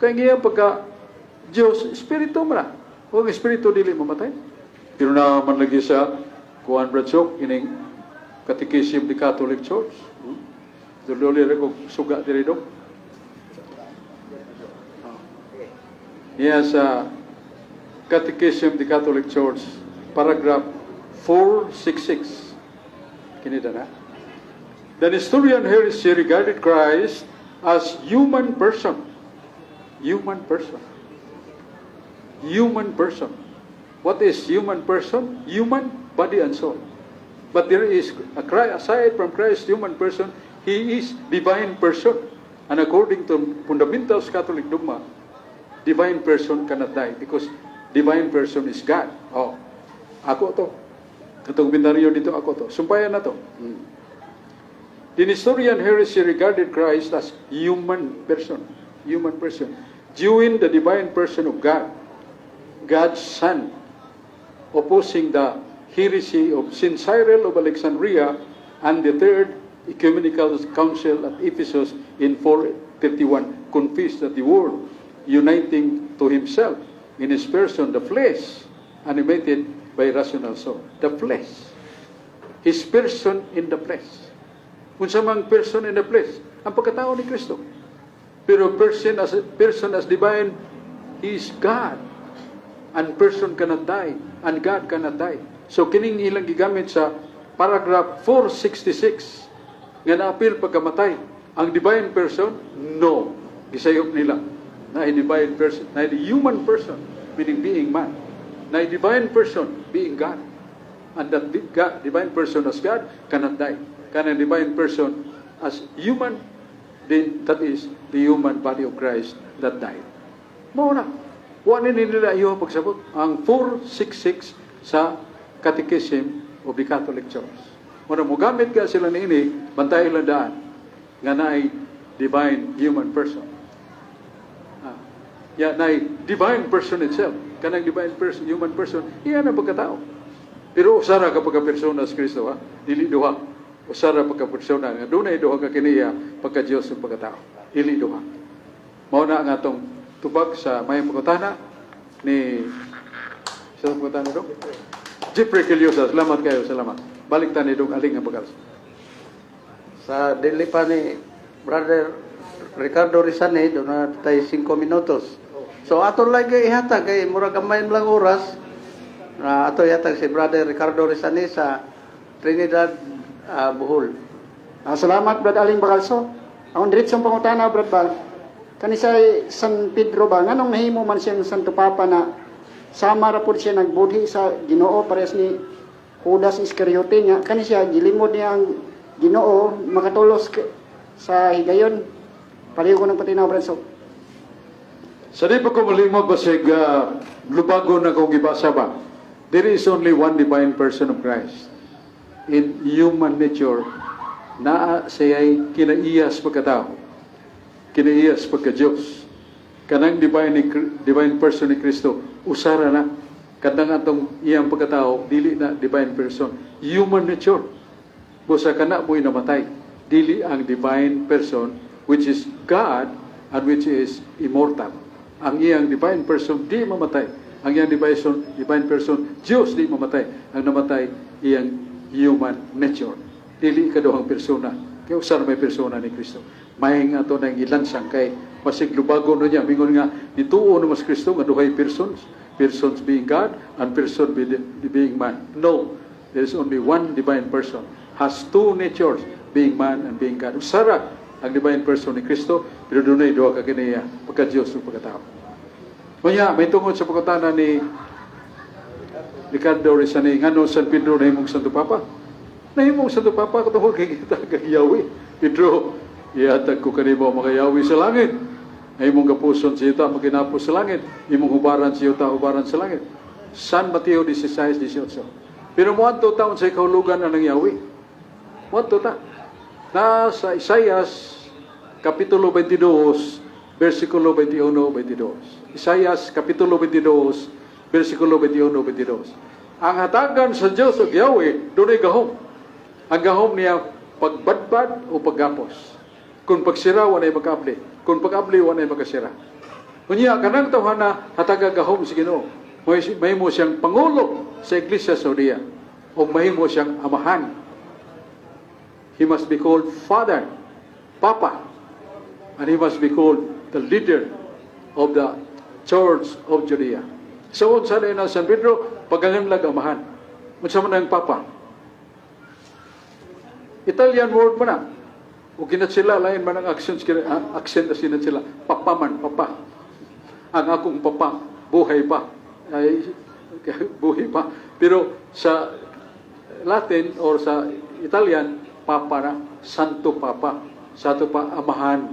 Kaya nga iyang pagka Diyos, espiritu man na. O ang espiritu dili mamatay. Pero naman lagi sa kuan, Brad Sok, ining Catechism the Catholic Church. Dululi ra ko suga diri do. Niya sa Catechism the Catholic Church, paragraph 466. Kini na. The Nestorian heresy regarded Christ as human person. Human person. Human person. What is human person? Human body and soul. But there is a Christ, aside from Christ, human person, he is divine person. And according to fundamentals Catholic dogma, divine person cannot die because divine person is God. Oh, ako to. Katong komentaryo dito, ako to. Sumpayan na to. The Nestorian heresy regarded Christ as human person. Human person. During the divine person of God, God's Son, opposing the heresy of St. Cyril of Alexandria and the Third Ecumenical Council at Ephesus in 431, confessed that the Word, uniting to himself in his person the flesh, animated by rational soul. The flesh. His person in the flesh. Unsa mang person in the flesh? Ang pagkatao ni Kristo. Pero person as divine, he is God. And person cannot die, and God cannot die. So kining ilang gigamit sa paragraph 466 nga naapil pagkamatay ang divine person, no. Gisayop nila na divine person, na human person, meaning being man. Na divine person, being God. And that God, divine person as God cannot die. Can a divine person as human, then that is the human body of Christ that died. Mao na. Wa ni nila iyo pagsabot. Ang 466 sa Catechism of the Catholic Church. Muna mogamit ka sila niini, bantay ilang daan nga naay divine human person. Ya naay divine person itself. Kanang divine person, human person, iya na pagkatao. Pero usara ka pagka-persona sa Kristo, ha? Dili duha. Usara pagka-persona nga dunay duha ka kiniya pagka Dios ug pagkatao. Dili duha. Mao na ang atong tubag sa may pangutana ni sa pangutana do. Jeffrey Quillosa, salamat kayo, salamat. Balik ta ni Dong Aling nga bagal. Sa dili pa ni Brother Ricardo Rizane, doon na tayo 5 minutos. So ato lang kay ihatag kay murag gamay lang oras na ato ihatag si Brother Ricardo Rizane sa Trinidad, Bohol. Salamat, Brad Aling Bakalso. Ang diretsong pangutana, Brad ba, kani sa San Pedro ba, nganong nahimo man siyang Santo Papa na sama ra pud siya nagbudhi sa Ginoo parehas ni Judas Iscariote niya? Kani siya gilimod niya ang Ginoo makatulos sa higayon. Pareho ko ng patinaw, Brad Sok. Sa di pa ko malimod, basig lubago na kong gibasa ba, there is only one divine person of Christ. In human nature, naa siya'y kinaiyas pagkatao, kinaiyas pagka-Diyos. Kanang divine person ni Kristo, usara na. Kanang atong iyang pagkatao, dili na divine person. Human nature. Busa kana mo'y namatay. Dili ang divine person, which is God and which is immortal. Ang iyang divine person di mamatay. Ang iyang divine person, Diyos, di mamatay. Ang namatay, iyang human nature. Dili kaduhang persona. Kaya usa na may persona ni Kristo. May nga ato nang ilansang kay basig lubago no niya. Mingon nga, nituo no mas Kristo nga duhay persons. Persons being God and person being man. No, there is only one divine person. Has two natures, being man and being God. Usara ang divine person ni Kristo, pero dunay duha ka kaniya, pagka-Diyos ug pagkatao. Kunya, may tungod sa pagkutana ni Ricardo Rizani, ngano San Pedro nahimong Santo Papa? Nahimong Santo Papa katungod kay gihatag kag Yahweh. "Pedro, ihatag ko kanimo ang mga yawi sa langit. Ay imong gapuson sa yuta, maginapos sa langit. Imong hubaran sa yuta, hubaran sa langit." San Mateo 16:18. Pero moadto ta sa kahulugan ang Yahweh. Moadto ta. Nasa Isaias, Kapitulo 22, versikulo 21-22. Isaias, Kapitulo 22, versikulo 21-22. Ang hatagan sa Diyos og Yahweh, dunay gahom. Ang gahom niya, pagbadbad o paggapos. Kung pagsira, walay makaabli. Kung pag-abli, walay makasira. Unya, kanang tawhana, hataga gahom sa Ginoo. Mahimo siyang pangulo sa Iglesia sa Judea. O mahimo siyang amahan. He must be called Father, Papa. And he must be called the leader of the Church of Judea. So, unsa na San Pedro, pagkanganlag amahan. Unsa man ang Papa? Italian word man na. O kinat sila, lain man ang accent, accent na sinat sila. Papa man, papa. Ang akong papa, buhay pa. Ay, buhay pa. Pero sa Latin or sa Italian, Papa na, Santo Papa. Santo pa, amahan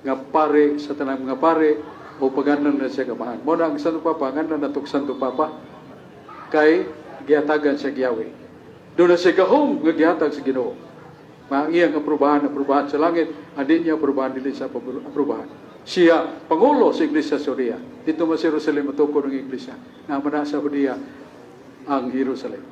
nga pare sa tanang mga pare o paganan na siya amahan. Mo na ang Santo Papa, ngalan na Santo Papa kay gihatagan siya Yahweh. Doon na siya gahom nga gihatag sa Ginoo. Ang iyang aprobahan, aprobahan sa langit, ang di niya aprobahan, dili sa aprobahan. Siya, pangulo sa Iglesia sa Judea. Dito man sa Jerusalem, matukod ng Iglesia. Na man sa Judea ang Jerusalem.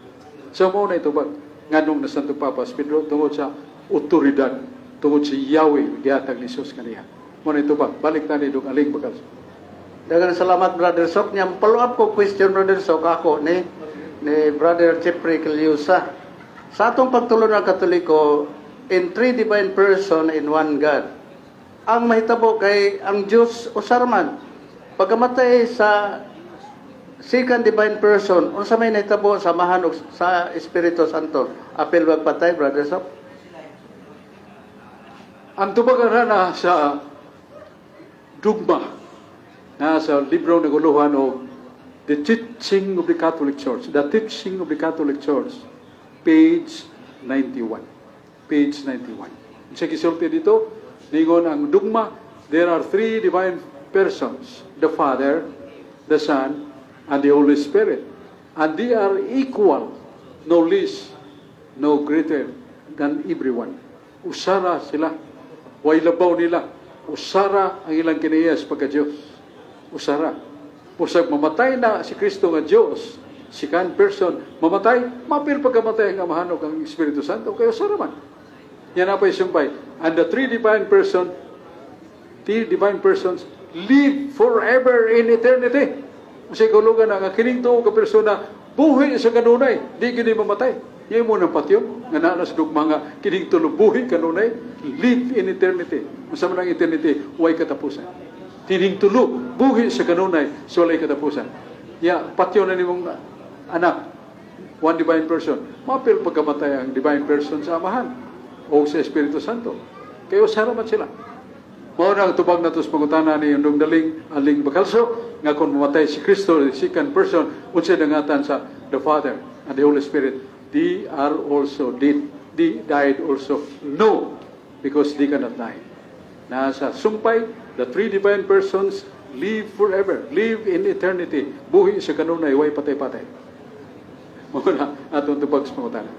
So mo na ito ba, nganong na Santo Papa, Pedro, tungod sa otoridad, tungod sa Yahweh, gihatag ni Jesus kaniya. Mo na ito ba, balik na ni Dong Aling Bakal. Daghang salamat, Brother Sok. Nya follow up ko question, Brother Sok, ako ni Brother Jeffrey Caliusa. Sa atong pagtulon ng Katoliko, in three divine person in one God. Ang mahitabo kay ang Diyos usar man. Pagkamatay sa second divine person, unsa may nahitabo sa Amahan ug sa Espiritu Santo? Apil magpatay, Brother Sok? Ang tubagan na sa dugma na sa libro ng guluhan o The Teaching of the Catholic Church. The Teaching of the Catholic Church, page 91. Page 91. Sa gisulti dito, ningon ang dugma, there are three divine persons, the Father, the Son, and the Holy Spirit. And they are equal No less, no greater than everyone. Usara sila. Way labaw nila. Usara ang ilang kinaiya sa pagka-Diyos. Usara. Usag mamatay na si Kristo nga Diyos, second person, mamatay, mapil pagkamatay ang Amahan ug ang Espiritu Santo, kaya usara man. Yan na pa'y sumpay. And the three divine person, three divine persons live forever in eternity. Kasi kahulugan na nga kining tuo ka persona buhi sa kanunay, di gini mamatay. Yan mo ng patyon, nga naa sa dugma nga kining tulo buhi kanunay, live in eternity. Unsa man ang eternity, way katapusan. Kining tulo, buhi sa kanunay, sa walay katapusan. Ya, patyon na nimong anak, one divine person. Mapil pagkamatay ang divine person sa Amahan o sa Espiritu Santo. Kaya usara man sila. Mao na ang tubag nato sa pangutana ni Undong Daling Aling Bakalso nga kung mamatay si Kristo, the second person, unsay dangatan sa the Father and the Holy Spirit? They are also dead. They died also. No, because they cannot die. Nasa sumpay, the three divine persons live forever, live in eternity. Buhi sa kanunay, way patay-patay. Mao na atong tubag sa pangutana.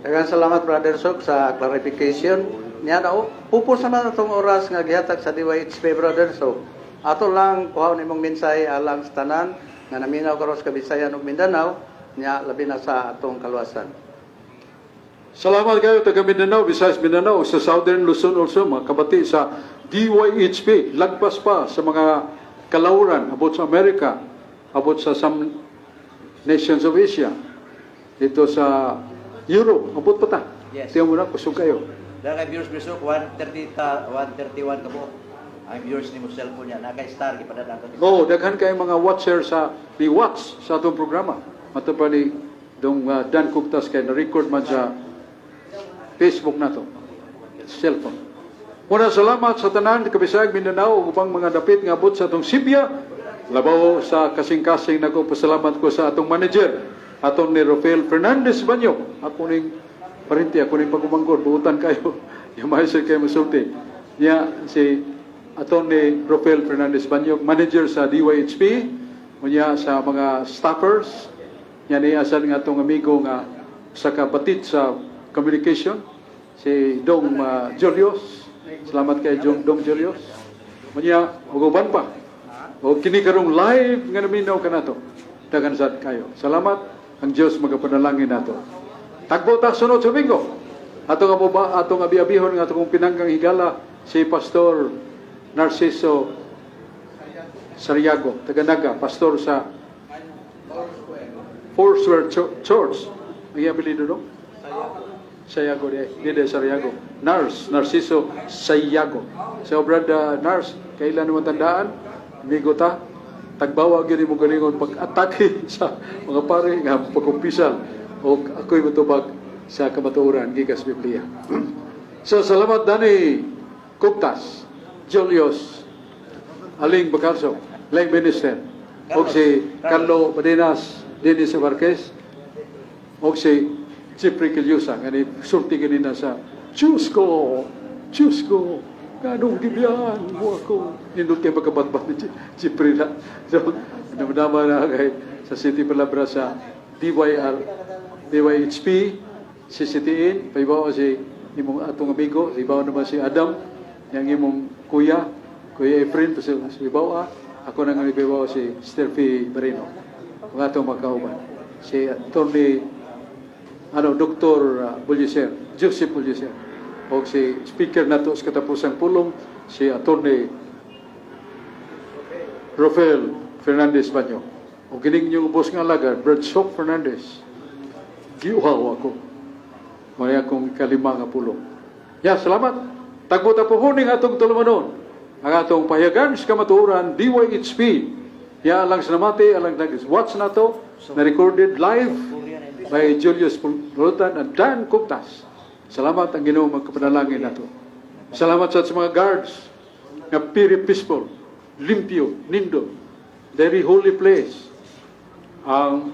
Daghang salamat, Brother Sok, sa clarification. Niya na pupos naman atong oras nga gihatag sa DYHP, Brother Sok. Ato lang kuhaon imong mensahe alang sa tanan nga naminaw karon sa Kabisayan ug Mindanao, nya labi na sa atong kaluwasan. Salamat kayo taga Mindanao, Visayas, Mindanao, sa Southern Luzon also, mga kabati sa DYHP, lagpas pa sa mga kalawran, abot sa Amerika, abot sa some nations of Asia, dito sa Europe, abot pa ta. Yes. Tiyan mo na, kusog kayo. Dahil kay viewers Bisok, 130 ta, 131 ka po. Ang viewers ni mo cellphone niya, naka-star gipadala ato. Oh, daghan kay mga watcher sa ni watch sa atong programa. Mato pa ni dong Dan Kugtas kay na-record man sa Facebook nato. Cellphone. Muna salamat sa tanan Kabisayag, Mindanao ug ubang mga dapit nga abot sa atong Sibya. Labaw sa kasing-kasing nako, pasalamat ko sa atong manager, atong ni Rafael Fernandez Banyo. Ako ning parente, ako ning pag-umangkon, buutan kayo. Yung mahal kayo masulti. Niya si Atty. Rafael Fernandez Banyo, manager sa DYHP, unya sa mga staffers, niya ni asan nga atong amigo nga sa kabatit sa communication, si Dong Julius. Salamat kay Dong Julius. Unya, ug uban pa. O kini karong live nga naminaw kanato. Daghan sad kayo. Salamat. Ang Dios magapanalangin nato. Tagbo ta sunod sa Domingo. Atong abo atong abi-abihon nga atong pinanggang higala si Pastor Narciso Sariago, taga Naga, pastor sa Foursquare Church. Ang iyang apelyido, no? Sayago, di, di, di, Sariago. Nars, Narciso Sayago. So, Brother Nars, kailan naman tandaan? Amigo ta, tagbawa gyud mo galingon pag-atake sa mga pare nga pagkumpisal o ako'y matubag sa kamatuoran gikas Biblia. So, salamat Danny Kuptas, Julius, Aling Bacalso, Leng Minister, o si Carlo Badenas, Dennis Marquez, o si Jeffrey Quillosa, nga ni sulti kanina sa Diyos ko, Diyos ko, ganong gibiyan mo ako. Nindot kayo magkabatbat ni Jeffrey na. So, naman na kay sa City Palabra sa DYR, DYHP, CCTN, paibaw si imong atong amigo, sa ibaw naman si Adam, yang imong kuya, Kuya Efren, sa ibaw ah. Ako na nga ibaw si Sterfi Barino. Mga atong magkauban. Si Attorney ano, Dr. Bulliser, Joseph Bulliser. O si speaker nato sa katapusang pulong, si Attorney Rafael Fernandez Banyo. O kining inyong ubos nga alagad, Brad Sok Fernandez. Giuhaw ako. Maya akong kalima nga pulong. Ya, salamat. Tagbo ta puhuning atong tulumanon. Ang atong pahayagan sa kamatuoran, DYHP. Ya, alang sa namati, alang nag-watch nato, na recorded live by Julius Pulutan and Dan Kuptas. Salamat, ang Ginoo magkapanalangin nato. Salamat sa mga guards nga very peaceful, limpyo, nindo, very holy place ang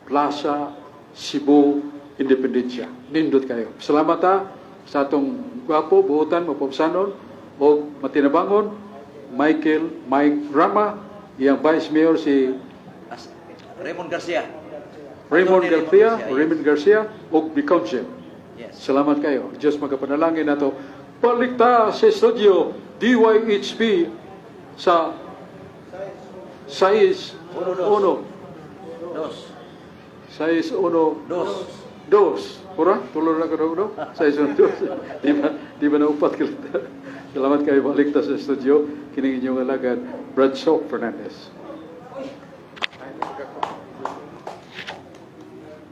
Plaza Cebu Independencia. Nindot kayo. Salamat ha sa atong gwapo, buutan, mapabsanon, o matinabangon, Michael Mike Rama, iyang Vice Mayor si Raymond Garcia. Raymond Attorney Garcia, Raymond Garcia, Raymond Garcia ug Biconche. Yes. Salamat kayo. Diyos magapanalangin nato. Balik ta sa studio DYHP sa 6 Uno, dos. 1 Dos. 6 1 Dos. Dos. Pura? Tulo na ko no? 6 1 2. Di ba na upat ka? Salamat kayo. Balik ta sa studio. Kining inyong alagad, Brad Sok Fernandez.